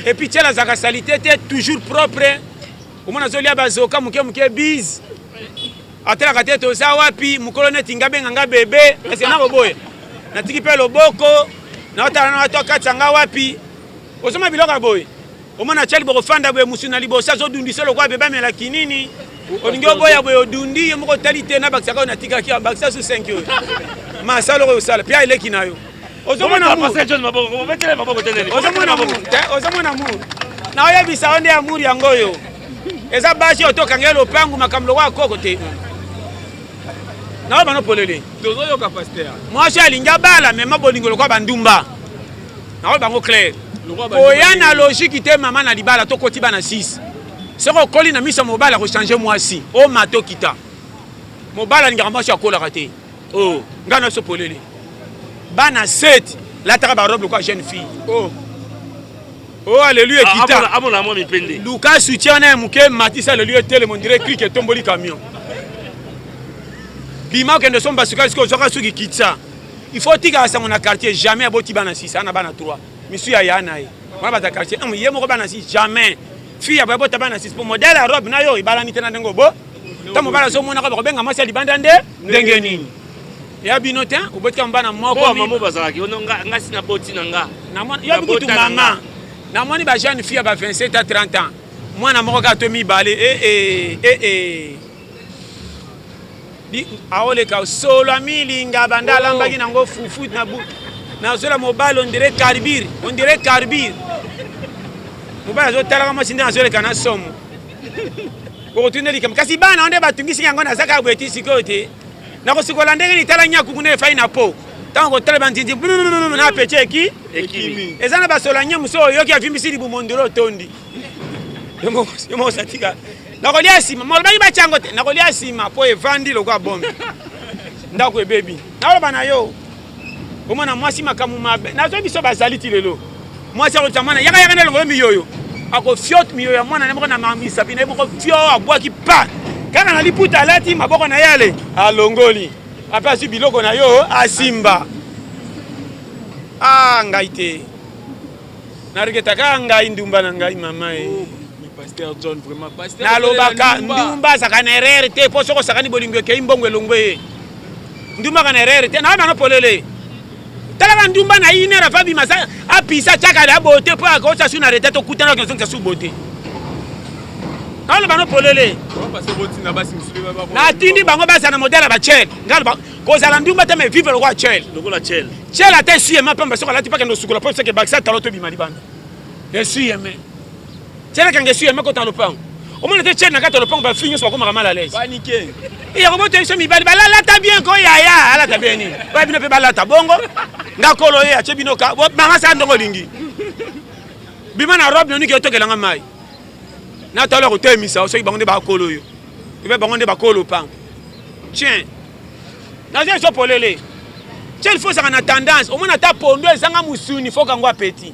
S1: Et puis chel azalaka salité te, toujours propre. Omona azolia bazoka moke moke, bise atelaka te. Toza wapi mokolo neti nga benga nga bebe ese nakoboya, natiki mpe loboko naotala na to akatisa nga wapi. Ozoma biloko ya boye, omona tiali bokofanda boye, mosu na liboso azodundisa lokola bebe amelaki nini. Olingi oboya boye, odundi ye moko, otali te, nabakisaka oyo natikaki, bakisa su 5 oyo masala oyo osala mpe aleki na yo. Ozomona amour.
S3: Pasteur John maboko, obetele maboko te nini?
S1: Ozomona amour te, ozomona amour. Naoyebisa yo nde amour yango oyo eza basi oyo tokanga ye lopangu, makambo lokola koko te. Naoyo bano polele.
S2: Tozoyoka, pasteur.
S1: Mwasi alingi abala, mema bolingo lokola bandumba. Naoyo bango clair.
S2: Lokola bandumba.
S1: Koya na logique te, mama. Na libala tokoti bana 6, soki okoli na miso ya mobali, akochange mwasi. Omata, okita, mobali alingaka mwasi akolaka te. Ngai na biso polele, bana 7, lataka barobe lokola jeune fille. Oh, aleluya, ekita.
S3: Amona mwa mipende.
S1: Luka soutien wana ya moke, matisa aleluya, etelema, ondire clique etomboli camion. Bima, okende somba sukali. Soki ozwaka suki, kitisa. Il faut otikaka sango na quartier. Jamais aboti bana 6, ana bana 3, misu ya ya na ye wana bato ya quartier, ye moko bana 6. Jamais fille ya boye abota bana 6, po modèle ya robe na yo ebalani te na ndenge obo. Ntango mobali azomonaka, bakobenga mwasi ya libanda nde ndenge nini ya bino te, obotika bana moko.
S3: Mpo mama bazalaki ono nga si naboti na nga.
S1: Yo bikutu mama, namoni ba jeune fille ya ba 27 à 30 ans, mwana moko kaka to mibale. E aoleka solo amilinga banda alambaki nango fufu na bu nazola mobali, ondire carbure, ondire carbure. Mobali azotalaka mwasi nde azoleka na somo. Okotuna likambo, kasi bana nde batungisi yango. Naza kaka boye ti sikoyo te, nakosikola ndenge nitala nyakuku nde efai na po ntango kotala banzinzi na pece eki.
S3: Ekimi.
S1: Eza na basola nye mosu oyoki avimbisi libumu, ondire otondi yo moko satika. Nakolia nsima, molobaki batyango te, nakolia nsima mpo evandi lokola bombe, ndako ebebi. Naloba na yo, omona mwasi makambo mabe nazwi biso bazali ti lelo. Mwasi akotisa mwana, yaka yaka, nelongolo miyoyo, akofiote miyoyo ya mwana na moko na misapi na ye moko, fio abwaki pa kaka na liputa alati maboko na ye, ale alongoli ape azwi biloko na yo asimba. A ngai te, nareketaka ngai ndumba na ngai mama e.
S2: Pasteur John, vraiment, pasteur.
S1: Nalobaka ndumba azalaka na erreur te, mpo soki osakani, bolingo ekei, mbongo elongwe ye. Ndumba aka na erreur te. Naoyeba no polele. Talaka ndumba na une heure ava bima, apisa tiaka ya bote mpo akosa su na retard, tokutana, okezongisa su bote. Naloba no polele, natindi bango bazala na modèle ya bachel. Ngai kozala ndumba te, mais vivre lokola chel.
S3: Lokola chel.
S1: Chel ata esuyema pamba, soki alati pakende osukola mpo soki ebakisa talo, tobima libanda esuyeme. Chel akanga esuyeme, kota lopango, omona te chel na kati ya lopango, bafille nyonso bakomaka mal à l'aise.
S2: Paniqué.
S1: Yakobota biso mibali balalata bien ko yaya alata bien nini oya bino mpe balata bongo. Nga kolo ye atie bino ka mama sa ndongo olingi bima na robe noniki otokelanga mai natala kotelemisa. Soki bango nde bakolo yo ebe, bango nde bakolo lopango. Tien, naza eso polele. Tien, il faut ozalaka na tendance. Omona ata pondo ezanga mosuni, fo kango apeti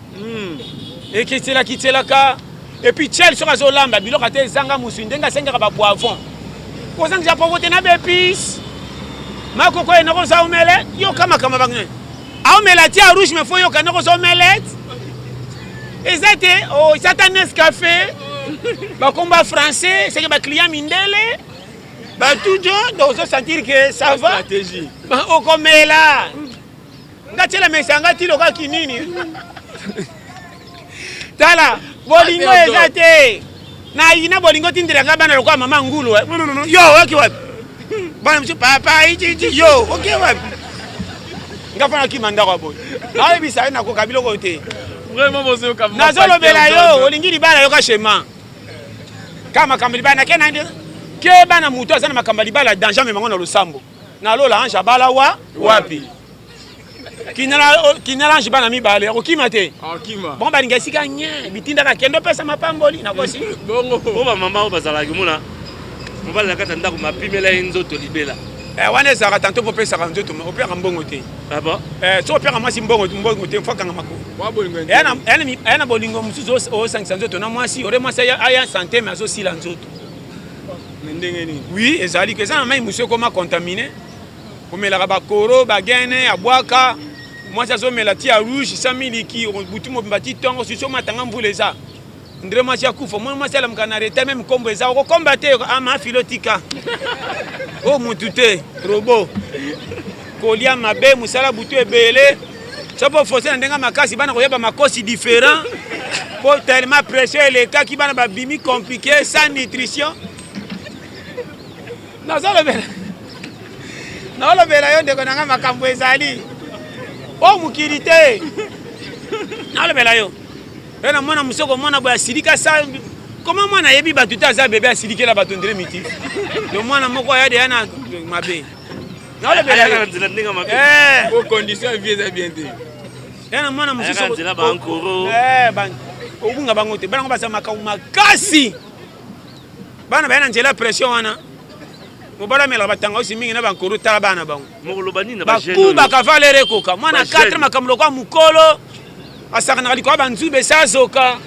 S1: ekitselakitselaka. Et puis tiel soki azolamba biloko ata ezanga mosuni, ndenge asengaka bapoivron, kozangisa poivron te na baépice makoko ye nakoza omelette. Yoka makambo bango, aomela ti ya rouge, mais fo yoka nakoza omelette. Eza te, oh, eza ta Nescafé. Bakomba français, c'est que ba client mindele. Batujo, donc ozo sentir que ça va.
S2: Stratégie.
S1: Okomela. Nga tiela mesa nga ti lokola kinini. Tala, bolingo eza te. Na yina bolingo tindela nga bana lokola mama ngulu. Eh. Yo, oki wapi? Bana mosusu papa ichichi yo, oki wapi? Nga fana kima ndako ya boye. Nayebisa ye nakoka biloko te.
S2: Vraiment bozoyoka.
S1: Nazolobela yo, olingi libala yoka shema. Kaka makambo libala nake na ke bana moto aza na makambo ya libala danger amemango na losambo. Na lola ange abala wa wapi? Kinala ange bana mibale akokima te. Bongo balinga esika nye bitindaka kende opesa mapamboli nakosi.
S2: Bongo.
S3: Po ba mama oyo bazalaka komona mobali na kati ya ndako mapimela ye nzoto libela.
S1: Eh, wana ezalaka tanto mpo opesaka nzoto opesaka mbongo te.
S3: Ah bon?
S1: Eh, soki opesaka mwasi mbongo mbongo te mpo akanga makolo. Eya na bolingo mosusu osangisa nzoto na mwasi ore mwasi aya sante me azosila nzoto.
S2: Ndenge nini?
S1: Oui, ezali eza na mai mosusu ekoma contamine. Omelaka bakoro bagene abwaka mwasi azomela ti ya rouge sa miliki butu mobimba ti ntongo susu omatanga mvula eza ndre mwasi akufa mwana mwasi alamuka na retard meme nkombo eza okokomba te ama filo tika o mutu te robo kolia mabe mosala butu ebele soki ofose na ndenge makasi bana koyeba makosi différent po tellement pression elekaki bana babimi compliqué sans nutrition. Nazolobela naolobela yo ndeko na ngai makambo ezali o mokili te naolobela yo ye na mwana mosusu okomona boye asilika sa koma mwana ayebi bato te aza bebe asilikela bato ndire miti yo mwana moko aya deya na mabe naolobela yo
S2: eh. condition ya vie eza bien te
S1: ya na mwana mosusu eh, obunga bango te bana ngo baza makambo makasi bana baya na nzela pression wana mobali amelaka batangausi mingi na bankoro tala bana bango bakubaka valere ekoka mwana 4 makambo lokola mokolo asakanaka likolo ya banzube esi azoka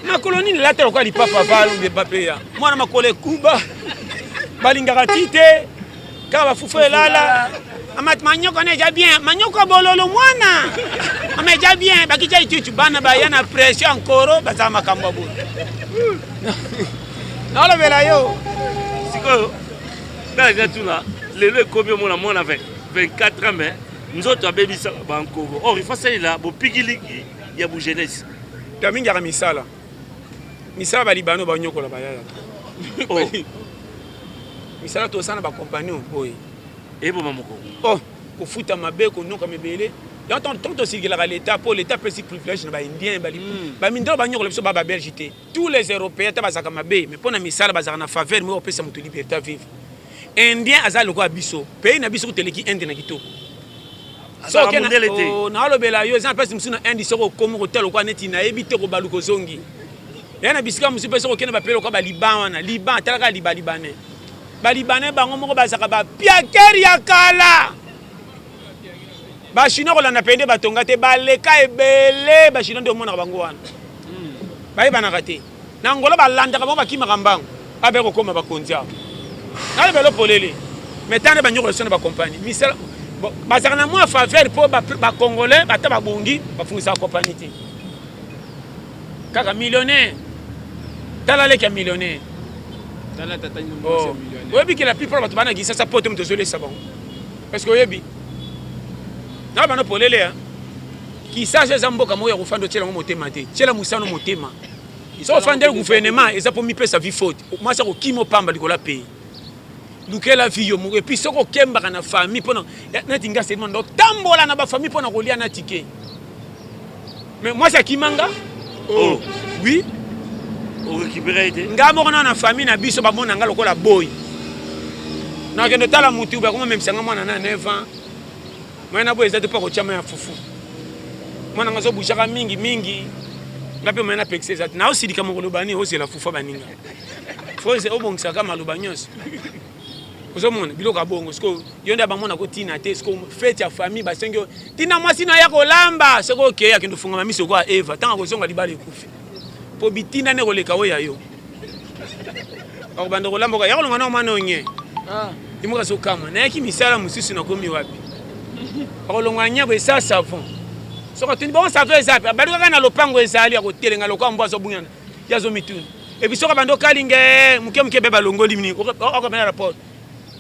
S1: makolo nini lata lokola lipapa valbapeya mwana makolo ekuba balingaka ti te kaka bafufu elala ama manyoko na eza bien manyoko bololo mwana ama eza bien bakitya itutu bana baya na pression ankoro bazala makambo ya boye nalobela yo
S3: sikoyo nga eza tuna lelo ekomi omona mwana 24 ans mais nzoto abebisa bankoko or il faut asalela bopikiliki ya bujeunesse
S1: to mingi yaka misala misala balibano banyokola bayaya
S3: oh.
S1: Misala tosala na bacompagnie boye
S3: eboma moko
S1: oh kofuta mabe konoka mebele yango ntango tosilikelaka leta mpo leta apesi privilège na baindien bamindelo banyokola biso ba babelge te tous les européens ata bazalaka mabe mais mpo na misala bazalaka na faveur moko kopesa moto liberté à vivre indien aza lokola biso pays na biso kutu eleki inde na kitoko
S3: soki
S1: nalobela yo eza na place mosusu na inde soki okomi kotala lokola neti nayebi te kobaluka ozongi ya na bisika mosusu mpe soki okende bapele lokola baliban wana liban atalaka liba libanais balibanais bango moko bazalaka bapiakere ya kala bachinois kolanda pende batonga te baleka ebele bachinois nde omonaka bango wana bayebanaka te na Angola balandaka bango bakimaka mbango abe kokoma bakonzi awa nalobelo polele mais tanda banyokola biso na bakompani misala bazalaka na mwa faveur mpo bacongolais ata babongi bafungisaka kompani te kaka millionnaire tala leki ya millionnaire oyebi ke la plupart bato bana Kinshasa poto moto ozolesa bango parce que oyebi na bana polele Kinshasa eza mboka moko ya kofanda otiela yango motema te tiela mosano motema soki ofandeli gouvernement eza mpo mipesa vie faute mwasi akokima opamba likolo ya pays lukela vie yo moko epuis soki okembaka na famille mpona neti nga selima ndo tambola na bafamille mpona kolia na tike mais mwasi akima nga
S3: oh.
S1: Oui
S3: orécupéré te
S1: nga moko na na famille na biso bamona nga lokola boyi nakende tala mutu bakomamemisa nga mwana na 9 ans Moyen na boye eza te mpo akotia mai ya fufu. Mwana nga azobujaka mingi mingi. Nga mpe moyen napekisa eza te. Naosilika mokolo bani ozela fufu ya baninga. Fo obongisaka maloba nyonso. Ozomona biloko ya bongo sikoyo yo nde bamona ko tina te sikoyo fete ya famille basengi yo tina mwasi na ya kolamba soki okei akende ofungama miso lokola Eva ntango akozonga libala ekufi mpo bitinda nde koleka oyo ya yo akobanda kolamba ya kolonga na mwana onye ye moko azokamwa nayaki misala mosusu nakomi wapi akolonga nyabo esa savon. Soki atuni bongo savon eza wapi, abandi kaka na lopango ezali ya kotelenga lokola mbwa azobungana, ye azomituna. Et puis soki abandi okalinga eh, moke moke be balongoli nini, okomela rapport.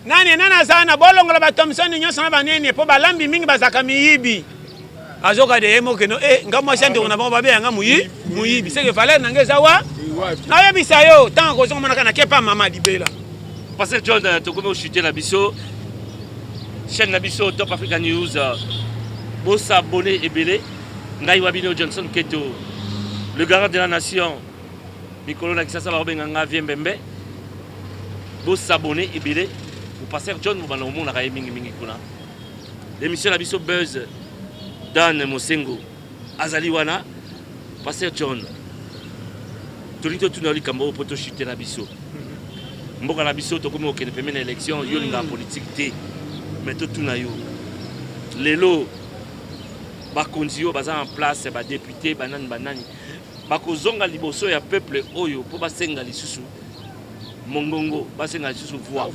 S1: Nani nani aza na bolongola ba Thomson nyonso na banini mpo balambi mingi bazalaka miyibi. Azoka de ye moko no eh nga mwasi ya ndeko na bango babe nga muyi muyibi seke valeur na nga eza wa nayebisa yo ntango akozonga monaka na kepa mama libela.
S3: Pasteur John, euh, tokomi oshute na biso chaîne na biso Top Africa News, euh, bosabone ebele. Ngai wa bino Johnson Keto, le garant de la nation. Mikolo na Kisasa bakobenga nga vie mbembe. Bosabone ebele. Pasteur John bobanda komonaka ye mingi mingi kuna. L'émission na biso Buzz Dan Mosengo azali wana. Pasteur John, tolingi totuna likambo oyo mpo toshute na biso mboka na biso, tokomi kokende pembeni na élection. Yo olingaka politique te, mais totuna yo lelo, bakonzi oyo baza en place, badéputé, banani banani, bakozonga liboso ya peuple oyo mpo basenga lisusu mongongo, basenga lisusu voix,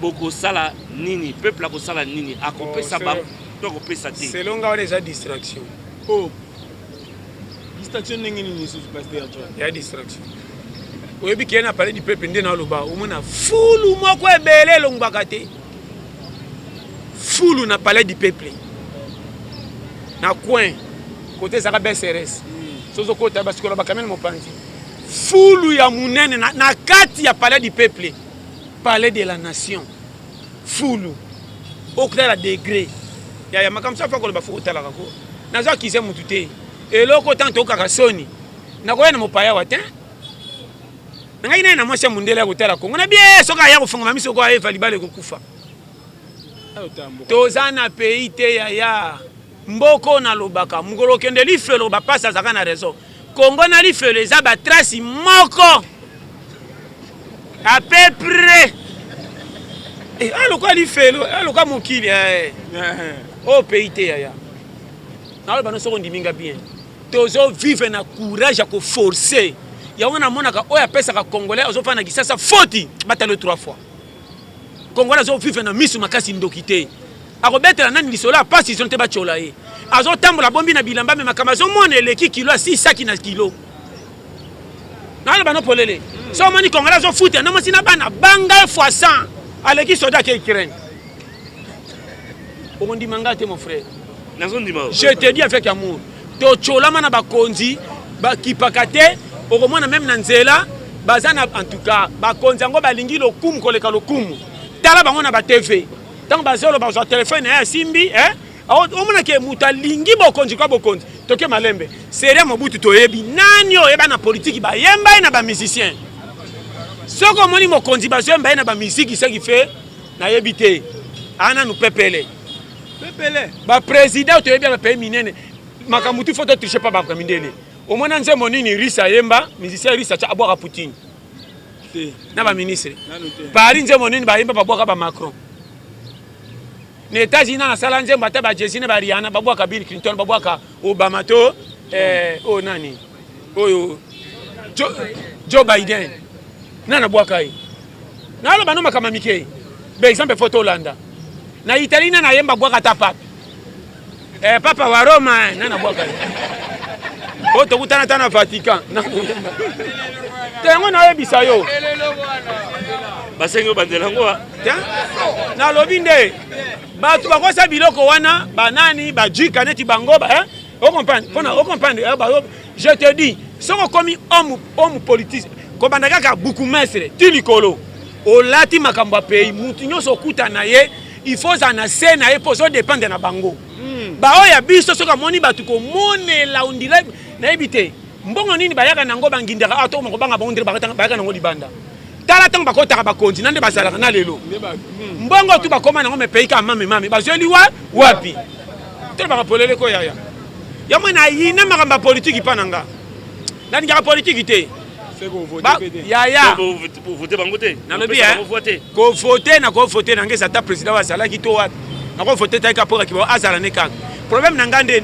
S3: bokosala nini? Peuple akosala nini? Akopesa bango to akopesa te?
S1: Selon nga, wana eza distraction.
S2: Oh, distraction ndenge nini lisusu, pasteur John?
S1: Ya distraction. Oyebi ke na palais du peuple nde naloba, omona fulu moko ebele elongwaka te, fulu na palais du peuple na coin kote ezalaka BSRS. So ozokota, basikola bakamene mopanzi, fulu ya monene na kati ya palais du peuple, palais de la nation, fulu okotala degré ya makambo so afa koloba. Fo kotalaka ko nazo akize mutu te. Eloko ntango tokaka soni, nakoya na mopaya wa te. Nangai naye na mwasi ya mondele ya kotala Kongo na bie. Soki aya kofungama miso ko ayeva libala ekokufa. Toza na pays te yaya. Mboko nalobaka, mokolo okende lifelo, bapasi azalaka na raison. Kongo na lifelo eza batrace moko à peu près. Eh, aloka lifelo, aloka mokili eh. Oyo pays te yaya. Naloba no, soki ondimi nga bien, tozovivre na courage ya koforce yango. Namonaka oyo apesaka Congolais azofanda na Kisasa foti batalo trois fois. Congolais azovivre na miso makasi, ndoki te. Akobetela nani lisolo ya pasi zon te? Batyola ye, azotambola bombi na bilamba, me makambo azomona eleki kilo, asisaki na kilo. Naloba no polele, so omoni Congolais azofuta na mwasi na bana, banga ye fois 100, aleki soda ake Ukraine. Okondima nga te, mon frère?
S3: Nazondima.
S1: Je te dis avec amour, totyolama na bakonzi bakipaka te. Okomona même na nzela baza na, en tout cas bakonzi yango balingi lokumu koleka lokumu. Tala bango na batv, ntango bazoloba, bazwa telefone na ye, asimbi eh? Omonake moto alingi bokonzi kwa bokonzi. Toke malembe, seria Mobutu toyebi nani oyeba na politiki, bayemba ye na bamusicien. Soki omoni mokonzi bazoyemba ye na bamiziki, ce qui fait nayebi te, aa nanu pepele.
S2: Pepele.
S1: Baprésident toyebi ya bapays minene, makambo tu fo totriche pa bato ya mindele. Omona nzembo nini russe ayemba, musicien russe atya abwaka Poutine
S2: te
S1: na baministre?
S2: Nanu te.
S1: Paris, nzembo nini bayemba babwaka bamacron na États-Unis? Na nasala nzembo ata bajay-z na bariana babwaka Bill Clinton, babwaka Obama to oyo nani oyo Joe Biden, nani abwaka ye? Naloba no makambo ya mike, baexemple fo tolanda. Na Italie, nani ayemba bwaka ata pape, papa wa Roma, nani abwaka ye? Oyo tokutana ata na Vatican te. Yango nayebisa yo.
S3: Basengi obandela yango.
S1: Te, nalobi nde bato bakosa biloko wana, banani bajika neti bango ba, eh? Ocomprendre mpona ocomprendre eh, je te dis, soki okomi homme politique, kobanda kaka bourgmestre ti likolo, olati makambo ya pays, mutu nyonso okuta na ye, il faut ozala na se na ye mpo ozodépendre na bango. Baoyo ya biso, soki amoni bato komonela ondire nayebi te mbongo nini bayaka nango, bangindaka awa, tokoma kobanga bango. Ndire bayaka nango libanda. Tala ntango bakotaka bakonzi na nde bazalaka na lelo, mbongo tu bakoma nango, me pays kaka mame mame, bazweli wa wapi? Tolobaka polele ko yaya. Yango nayina makambo ya politiki mpa na nga, nalingaka politiki te yaya.
S3: Vote bango te.
S1: Nalobi kovote, nakovote na nga eza ata président oyo azalaki to wapi, nakovote taki mpo kaki azala ne kaka. Problème na nga nde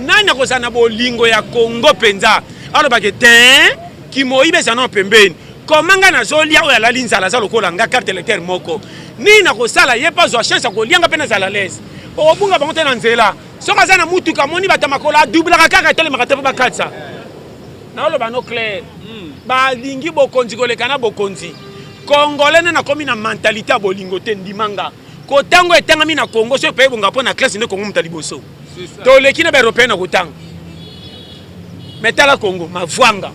S1: nani akozala na bolingo ya Congo mpenza, alobake te kimoyibe eza nano pembeni. Koma nga nazolia, oyo alali nzala aza lokola nga, carte électeur moko. Nini nakosala ye mpe azwa chance ya kolia nga mpe nazala l'aise. Okobunga bango te na nzela. Soki aza na mutuka amoni bato ya makolo adoublaka kaka etelemaka te mpo bakatisa. Naoloba no clair. Balingi bokonzi koleka na bokonzi. Congolais nde nakomi na mentalite ya bolingo te ndima nga. Kotango etangami na Congo soki pays ebonga mpo na classe nde Congo moto ya liboso. Toleki na ba européen na kotanga. Mais tala Congo mavuanga.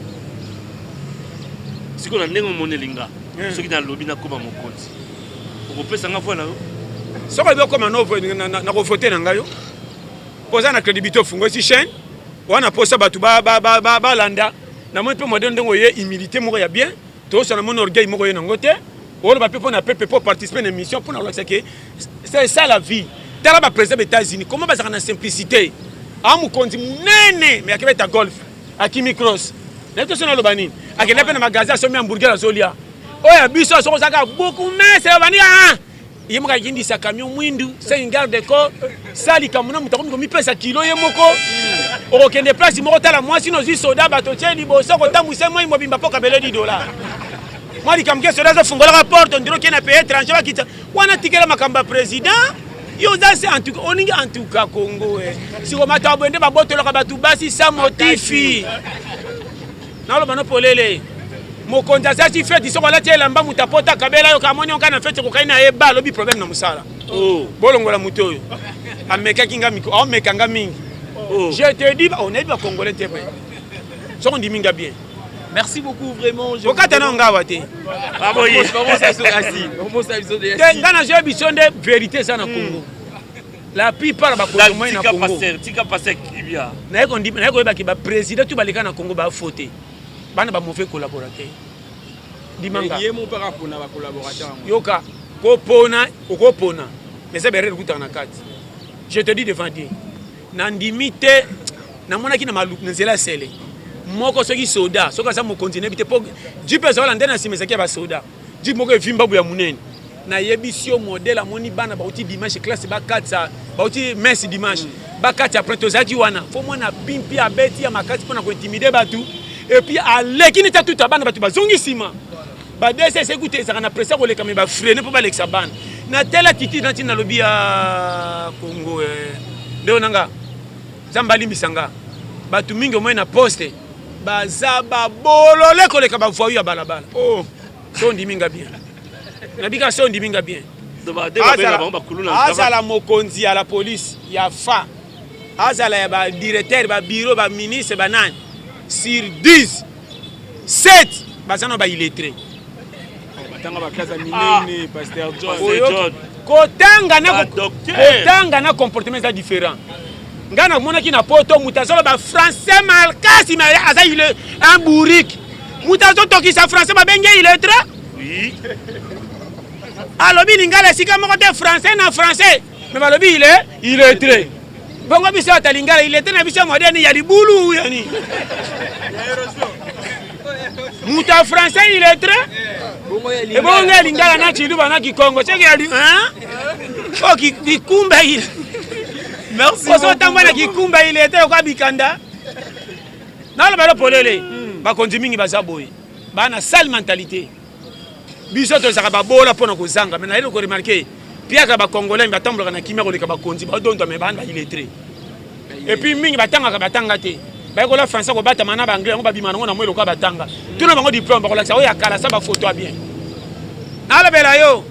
S3: Sikoyo na ndenge omoneli nga soki nalobi nakoma mokonzi okopesa nga voix na yo?
S1: Soki olobi okoma nakovote na ngai yo mpo oza na crédibilité ofungoli chaîne wana mposa bato balanda namoni mpe modèle ndenge oye humilité moko ya bien toyosa namoni orgueil moko ye nango te oloba mpe mpo na pepe mpo participer na émission mpo na kolakisa ke c'est ça la vie. Tala ba président ba États-Unis comment bazalaka na simplicité a mokonzi monene mais akebeta golf akimi cross nayebi te so naloba nini akenda mpe na magasin asombi hamburger azolia oyo ya biso soki ozalaka beaucoup mese obandi ah ye moko akindisa camion mwindu c'est une garde de corps sa likambo na moto akomi komipesa kilo ye moko okokende place moko tala mwasi nozwi soda bato tie liboso kotambwisa moi mobimba mpo kabele 10 dollar mwa likambo ke soda azofungolaka porte ondire okende na pays étranger bakita wana tikela makambo ya président yo oza se en tout cas oningi en tout cas Congo eh. Siko mato boye nde babotolaka bato basi sans motifi naloba no polele mokonzi azalaki feti soki alati elamba moto apota akabela yo kamoni oka na feti ekokai na ye ba alobi problème na mosala oh. Bolongola moto oyo amekaki nga miko aomeka nga mingi oh. Je te dis onayebi bacongolais te pe soki ondimi nga bien.
S2: Merci beaucoup vraiment.
S1: Okata na ngawa te. Te nga nazoya biso nde vérité eza na Congo. La plupart ba Congolais na Congo.
S3: Tika pasteur Kibia.
S1: Naye ko ndima naye koyeba ke ba président tout baleka na Congo ba faute. Bana ba mauvais collaborateur. Ndimanga.
S2: Ye mo paka pona ba collaborateur.
S1: Yoka kopona okopona mais ça berere kutana na kati. Je te dis devant Dieu. Nandimi te namonaki na maluku na nzela ya sele moko soki soda soki aza mokonzi nayebi te mpo jipe ezala nde na nsima ezalaki ya basoda jipe moko evimba boya monene nayebisi yo modele amoni bana bauti dimanche classe bakatisa bauti messe dimanche bakati après tozalaki wana fo mwana pimpi abeti ya makasi mpo na kointimide bato epuis aleki neti atuta bana bato bazongi nsima ba DSS ekuta ezalaka na presse koleka me bafrene mpo balekisa bana na telle attitude nati nalobi ya Congo eh. Ndeko na nga Nzambe alimbisa nga bato mingi omoi na poste baza babolole koleka bavoyu ya balabala oh. So ondimi nga bien nabika so ondimi nga bien azala mokonzi ya la police ya fa azala ya badirecteur babiro baministre banani sur 10 7 baza na ba illettré.
S2: Batanga ba classe ya minene, Pasteur John.
S1: Kotanga na kotanga na comportement eza différent. Nga namonaki na poto moto azoloba français malkasi mais aza il un bourrique. Moto azotokisa français babenge illettré.
S3: Oui.
S1: Alobi lingala esika moko te français na français mais balobi il est illettré. Bongo biso ata lingala illettré na biso ya moderne ya libulu ya nini? Moto ya français illettré ebongo ya lingala na tshiluba na kikongo soki ya oh kikumba ile ozotambola na kikumba illettré lokola bikanda naloba lo polele bakonzi mingi baza boye bana sale mentalité biso tozalaka babola mpo na kozanga me nayeli koremarke piaka bacongolais batambolaka na kimia koleka bakonzi badondwa me bana baillettré et puis mingi batangaka batanga te bayekola français kobatama na baanglais yango babima nango na moi lokola batanga tuna bango diplôme bakolakisa oyo ya kala sa bafoto ya bien nalobela yo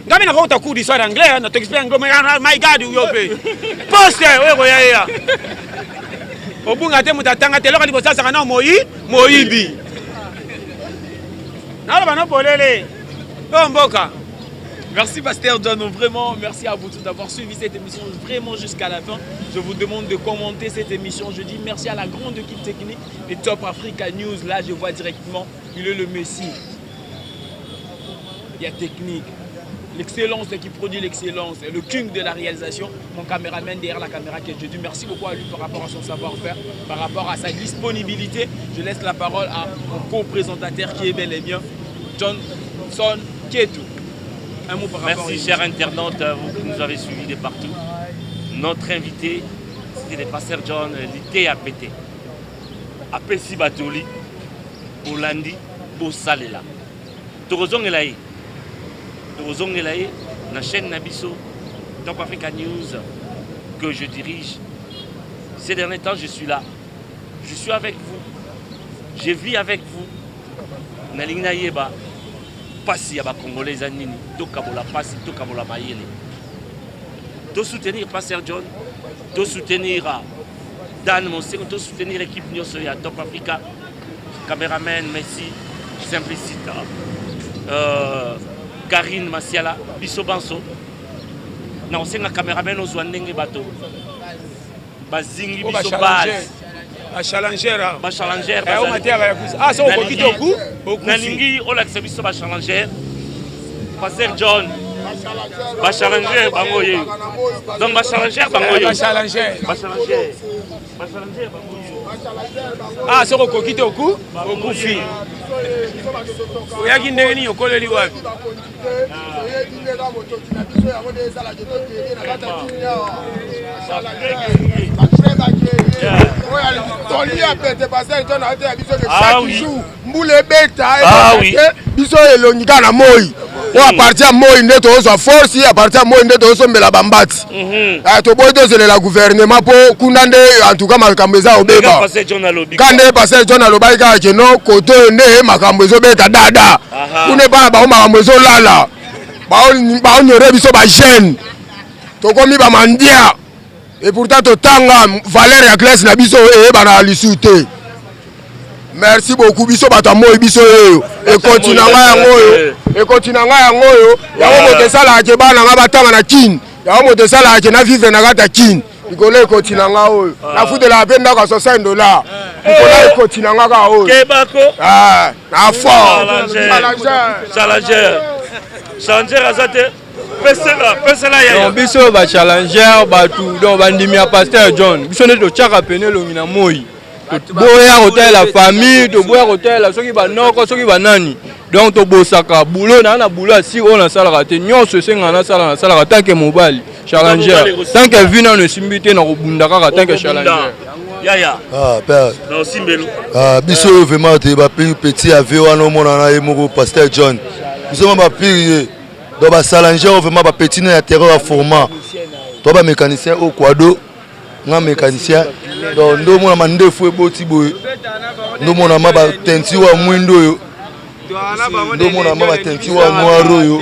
S1: ngai nakokota cours du soir anglais natokisi mpe anglais my god yo mpe poste oyo ekoya yeya obunga te moto atanga te eloko liboso azalaka na moi moyibi naloba no polele oyo mboka.
S2: Merci Pasteur John, vraiment merci à vous tous d'avoir suivi cette émission vraiment jusqu'à la fin. Je vous demande de commenter cette émission. Je dis merci à la grande équipe technique de Top Africa News. Là, je vois directement, il est le Messie. Il y a technique, l'excellence qui produit l'excellence, le king de la réalisation, mon caméraman derrière la caméra qui est Dieu. Merci beaucoup à lui par rapport à son savoir-faire, par rapport à sa disponibilité. Je laisse la parole à mon co-présentateur qui est bel et bien Johnson Ketou. Un mot par rapport.
S3: Merci, chers internautes, vous qui nous avez suivis de partout. Notre invité, c'était le pasteur John Lité APT. Apesi Batoli, Bolandi, Bosalela. Tokozongela ye. Tokozongela ye na chaîne na biso Top Africa News que je dirige. Ces derniers temps, je suis là. Je suis avec vous. Je vis avec vous. Nalingi nayeba pasi ya ba Congolais eza nini, tokabola pasi, tokabola mayele. To soutenir Pasteur John, to soutenir Dan Monsengo, to soutenir équipe nyonso ya Top Africa, cameraman Messi, Simplicita, Karine Masiala, biso banso. Na kosenga cameraman ozwa ndenge bato bazingi biso base.
S1: Ba challenger
S3: ba challenger
S1: ah so okoki te oku
S3: nalingi olakisa biso ba challenger Pasteur John ba challenger bango ye donc ba challenger bango ye
S1: ba challenger
S3: ba challenger ba challenger bango ye
S1: ah soko okoki te oku okufi oyaki ndenge nini okoleli wapi
S5: Tolia pete pasteur John ateya biso ke chaque jour mbula ebeta biso elongi kaka na moi oyo a partir ya moi nde tozwa force a partir ya moi nde tozosombela bambati toboyi tozelela gouvernement mpo kuna nde en tout cas makambo eza obeba ka nde pasteur John alobaki kaka ke no kote oyo nde makambo ezobeta dada kuna epai na bango makambo ezolala baonyore biso bajeune tokomi bamandia et pourtant totanga valeur ya classe na biso eyebana lisusu te. Merci beaucoup biso bato ya moi biso oyo ekoti na ngai yango oyo ekoti na ngai yango oyo yango moto esalaka ke bana ngai batanga na Kin yango moto esalaka ke na vivre na kati ya Kin likolo ekoti na ngai oyo nafutelaka mpe ndako ya 60 dollars likolo ekoti na ngai kaka oyo
S3: kebako
S5: na fort
S3: challenger challenger aza te pesela pesela yaya
S6: donc biso ba challenger bato donc bandimi ya pasteur John biso nde totyaka pene elongi na moi toboya kotalela famille toboya kotalela soki banoko soki banani donc tobosaka boulot naa na boulot asiri oyo nasalaka te nyonso esengaka nasala nasalaka tant que mobali challenger tant que vie nano esimbi te nakobunda kaka tant que challenger
S3: yaya
S7: ah père
S3: na osimbelo
S7: ah biso oyo vraiment te ba petit ya vie wana omona na ye moko pasteur John biso ma ba pire ye donc ba challenger oyo vraiment ba petit na ya terreur ya format to ba mécanicien au quado nga mécanicien donc nde omona mandefu eboti boye nde omona ma bateinture ya mwindo oyo nde omona ma bateinture ya noir oyo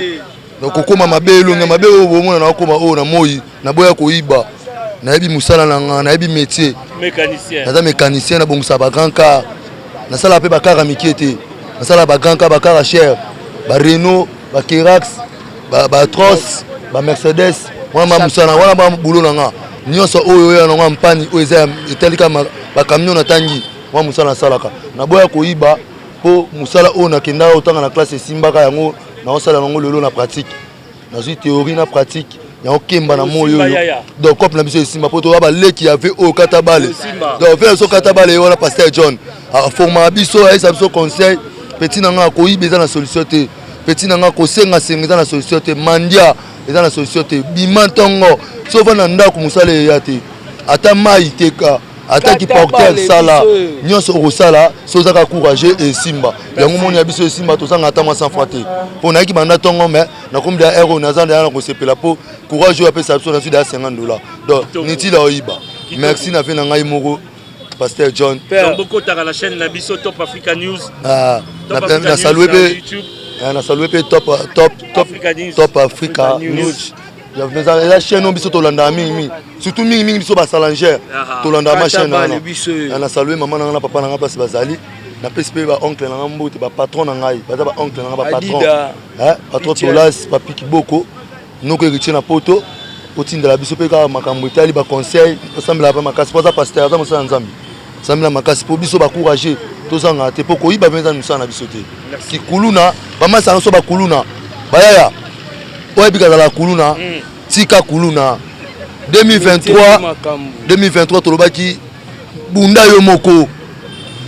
S7: donc kokoma mabe elongi mabe oyo bomona nakokoma oyo na moi naboya koyiba nayebi mosala na nga nayebi métier naza mécanicien nabongisaka ba grand car nasalaka mpe bakara mike te nasalaka ba grand car bakara cher ba Renault ba Kerax ba Tros ba Mercedes wana ma mosala wana ba boulot na nga nyonso oyo oyo nango mpani oyo eza etali kaka ba camion natangi wana mosala nasalaka naboya koyiba mpo mosala oyo nakendaka otanga na classe esimbaka yango naosala yango lelo na pratique nazwi théorie na pratique yango kemba na moi oyo donc cope na biso esimba mpo toza baleki ya ve oyo kata bale donc ve biso kata bale wana pasteur John aformaka biso ayesa biso conseil petit na nga akoyiba eza na solution te petit na nga kosengasenga eza na solution te mandia eza na solution te bima ntongo so ovanda na ndako mosala eya te ata mai teka ata ki porteur sala nyonso okosala so ozaka courage esimba yango moni ya biso esimba tozanga ata mwa 100 francs te mpo nayaki banda ntongo mais nakomi da heure oyo naza deya na kosepela mpo courage oyo apesa biso nazwi deya 50 dollar donc nitila oyiba merci na ve na ngai moko pasteur John.
S3: Donc bokotaka na chaîne na biso Top Africa News.
S7: Ah, na saluer pe na saluer pe Top Top Top Top Africa News. Eza chaîne oyo biso tolandaka mingi mingi surtout mingi mingi biso bachallenger tolandaka ma chaîne wana. Na saluer mama na nga na papa na nga place bazali. Napesi mpe baoncle na nga mbote bapatron na ngai baza baoncle na nga bapatron patron Tolas Papi Kiboko noko héritier na poto otindela biso mpe kaka makambo etali baconseil osambelaka mpe makasi mpo aza pasteur aza mosala nzambe osambela makasi mpo biso bacourage tozangaka te mpo koyiba mpe eza mosala na biso te kikuluna bamasa nyonso bakuluna bayaya oyo ebika azala kuluna tika kuluna 2023 2023 tolobaki bunda yo moko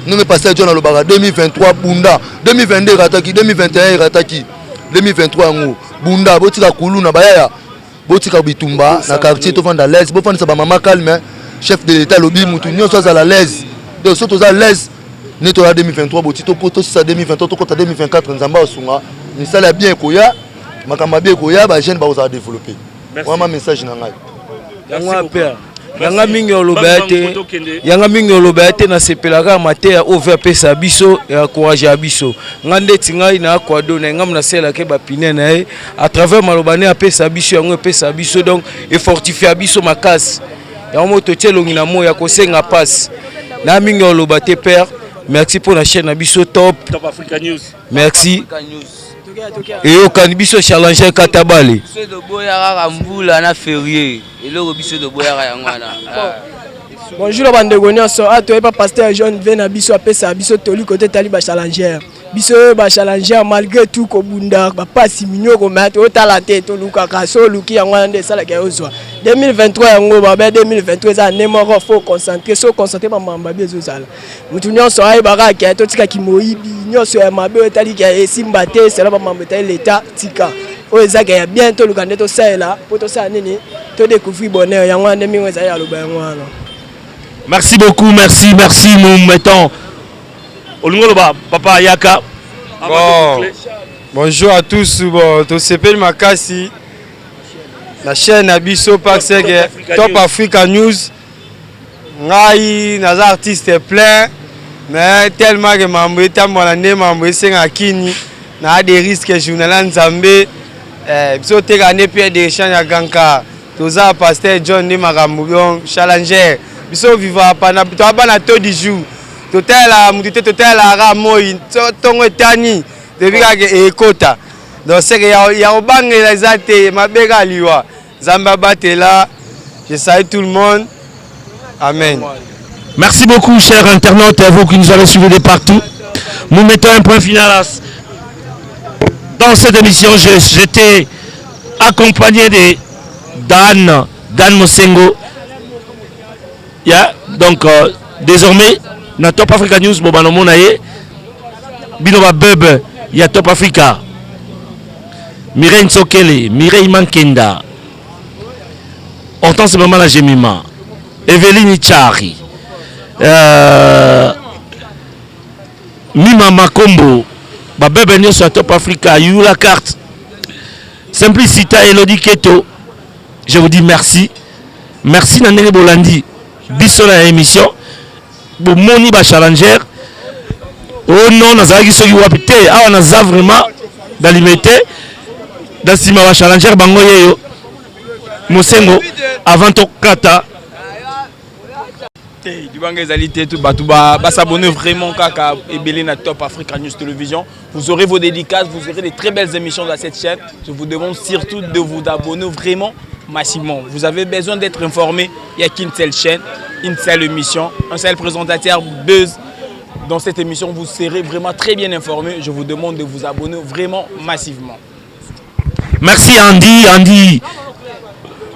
S7: ndenge pasteur John alobaka 2023 bunda 2022 erataki 2021 erataki 2023 yango bunda botika kuluna bayaya botika bitumba na quartier tovanda l'aise bofandisa bamama calme chef de l'état alobi mutu nyonso azala l'aise donc so toza l'aise nde toya 2023 boti tosisa 2023 tokota 2024 nzambe asunga misala ya bien ekoya. Makambo mabe ekoya, ba jeunes bakozala développer. Wana message na ngai.
S6: Yango wana père yanga mingi oloba ya te, yanga mingi oloba ya te. Nasepelaka mateya oyo ve apesa biso ya encourage ya biso. Nga ndeti ngai na akwado na ngai, nasalelaka bapine na ye à travers maloba ne apesa biso. Yango epesa biso, donc efortifie biso makasi. Yango mo totie elongi na moi ya kosenga mpasi na mingi oloba te. Père, merci mpo na chaîne na biso Top,
S3: Top Africa News.
S6: Merci, eyokani biso challenger katabale.
S8: Biso toboyaka kaka mbula na ferie, eloko biso toboyaka yango wana.
S9: Bonjour bandeko nyonso. A toyeba pasteur John ve na biso apesaka biso toli kote etali bachallenger. Biso oyo bachallenger, malgré tout kobunda, bapasi, minyoko, me totala te, tolukaka. So oluki yango wana nde esalaka ya ozwa 2023. Yango babe 2023 eza année moko, faut concentre. So concentre, bamamba bi ezozala. Motu nyonso ayebaka ke totikaki moyibi nyonso ya mabe oyo etaliki esimba te. Sela bamambo etali leta, tika oyo ezaka ya bien. Toluka nde tosalela mpo tosala nini? Todécouvrir bonheur. Yango wana nde mingi ezali ya loba, yango wana.
S3: Merci beaucoup, merci, merci. Nous mettons Olungoloba, Papa Yaka.
S6: Bon, bonjour à tous. Bon, tosepeli makasi na chaîne na biso parce que Top Africa News. Ngai naza artiste plein, mais tellement que mambo etambola nde mambo esengaka kini na des risques journal ya Nzambe. Biso otekaka nde pierre de rechange ya Ganka. Toza pasteur John nde makambo. Donc challenger, biso vivaka pana toa bana to du jour, totalelaka mutu te, totalelaka kaka moi. Ntongo etani, toyebi kaka ekota. Donc seke ya kobangela eza te, mabe kaka liwa. Nzambe abatela. Je salue tout le monde, amen.
S3: Merci beaucoup, chers internautes, à vous qui nous avez suivis de partout. Nous mettons un point final à dans cette émission. J'étais accompagné de Dan, Dan Mosengo. Yeah, donc désormais, dans Top Africa News, bon, bino ba bub ya Top Africa. Mireille Nsokele, Mireille Mankenda, Hortense Mama la Jemima, Evelyne Chari, Mima Makombo, babebe nyonso ya Top Africa, Yula Carte, Simplicita, Elodie Keto, je vous dis merci. Merci na ndenge bolandi biso na émission. Bomoni ba challenger. Oh non, nazalaki soki wapi te. Awa naza vraiment dans limité. Dans nsima ba challenger bango yeyo. Mosengo avant tokata.
S2: Te, libanga ezali te. Bato bas'abonner vraiment kaka ebele na Top Africa News Télévision. Vous aurez vos dédicaces, vous aurez de très belles émissions dans cette chaîne. Je vous demande surtout de vous abonner vraiment massivement. Vous avez besoin d'être informé, il n'y a qu'une seule chaîne, une seule émission, un seul présentateur, Buzz. Dans cette émission, vous serez vraiment très bien informé. Je vous demande de vous abonner vraiment massivement.
S3: Merci Andy, Andy,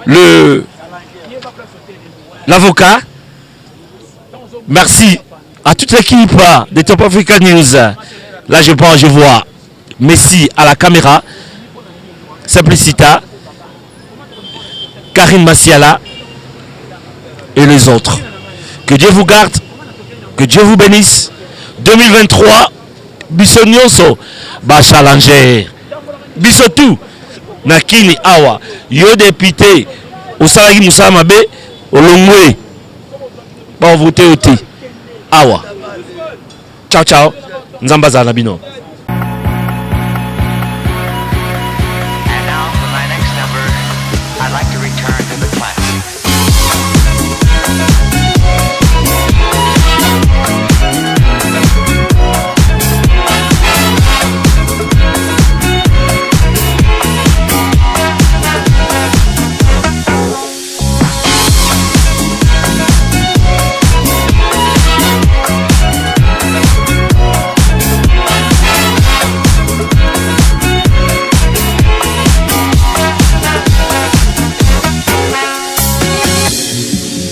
S3: le l'avocat. Merci à toute l'équipe de Top Africa News. Là, je pense, je vois Messi à la caméra, Simplicita, Karine Massiala et les autres. Que Dieu vous garde, que Dieu vous bénisse. 2023, biso nyonso ba challenger, biso tout na kini awa. Yo député osalaki mosala mabe, olongwe, bavote yo te awa. Ciao ciao, Nzambe azala na bino.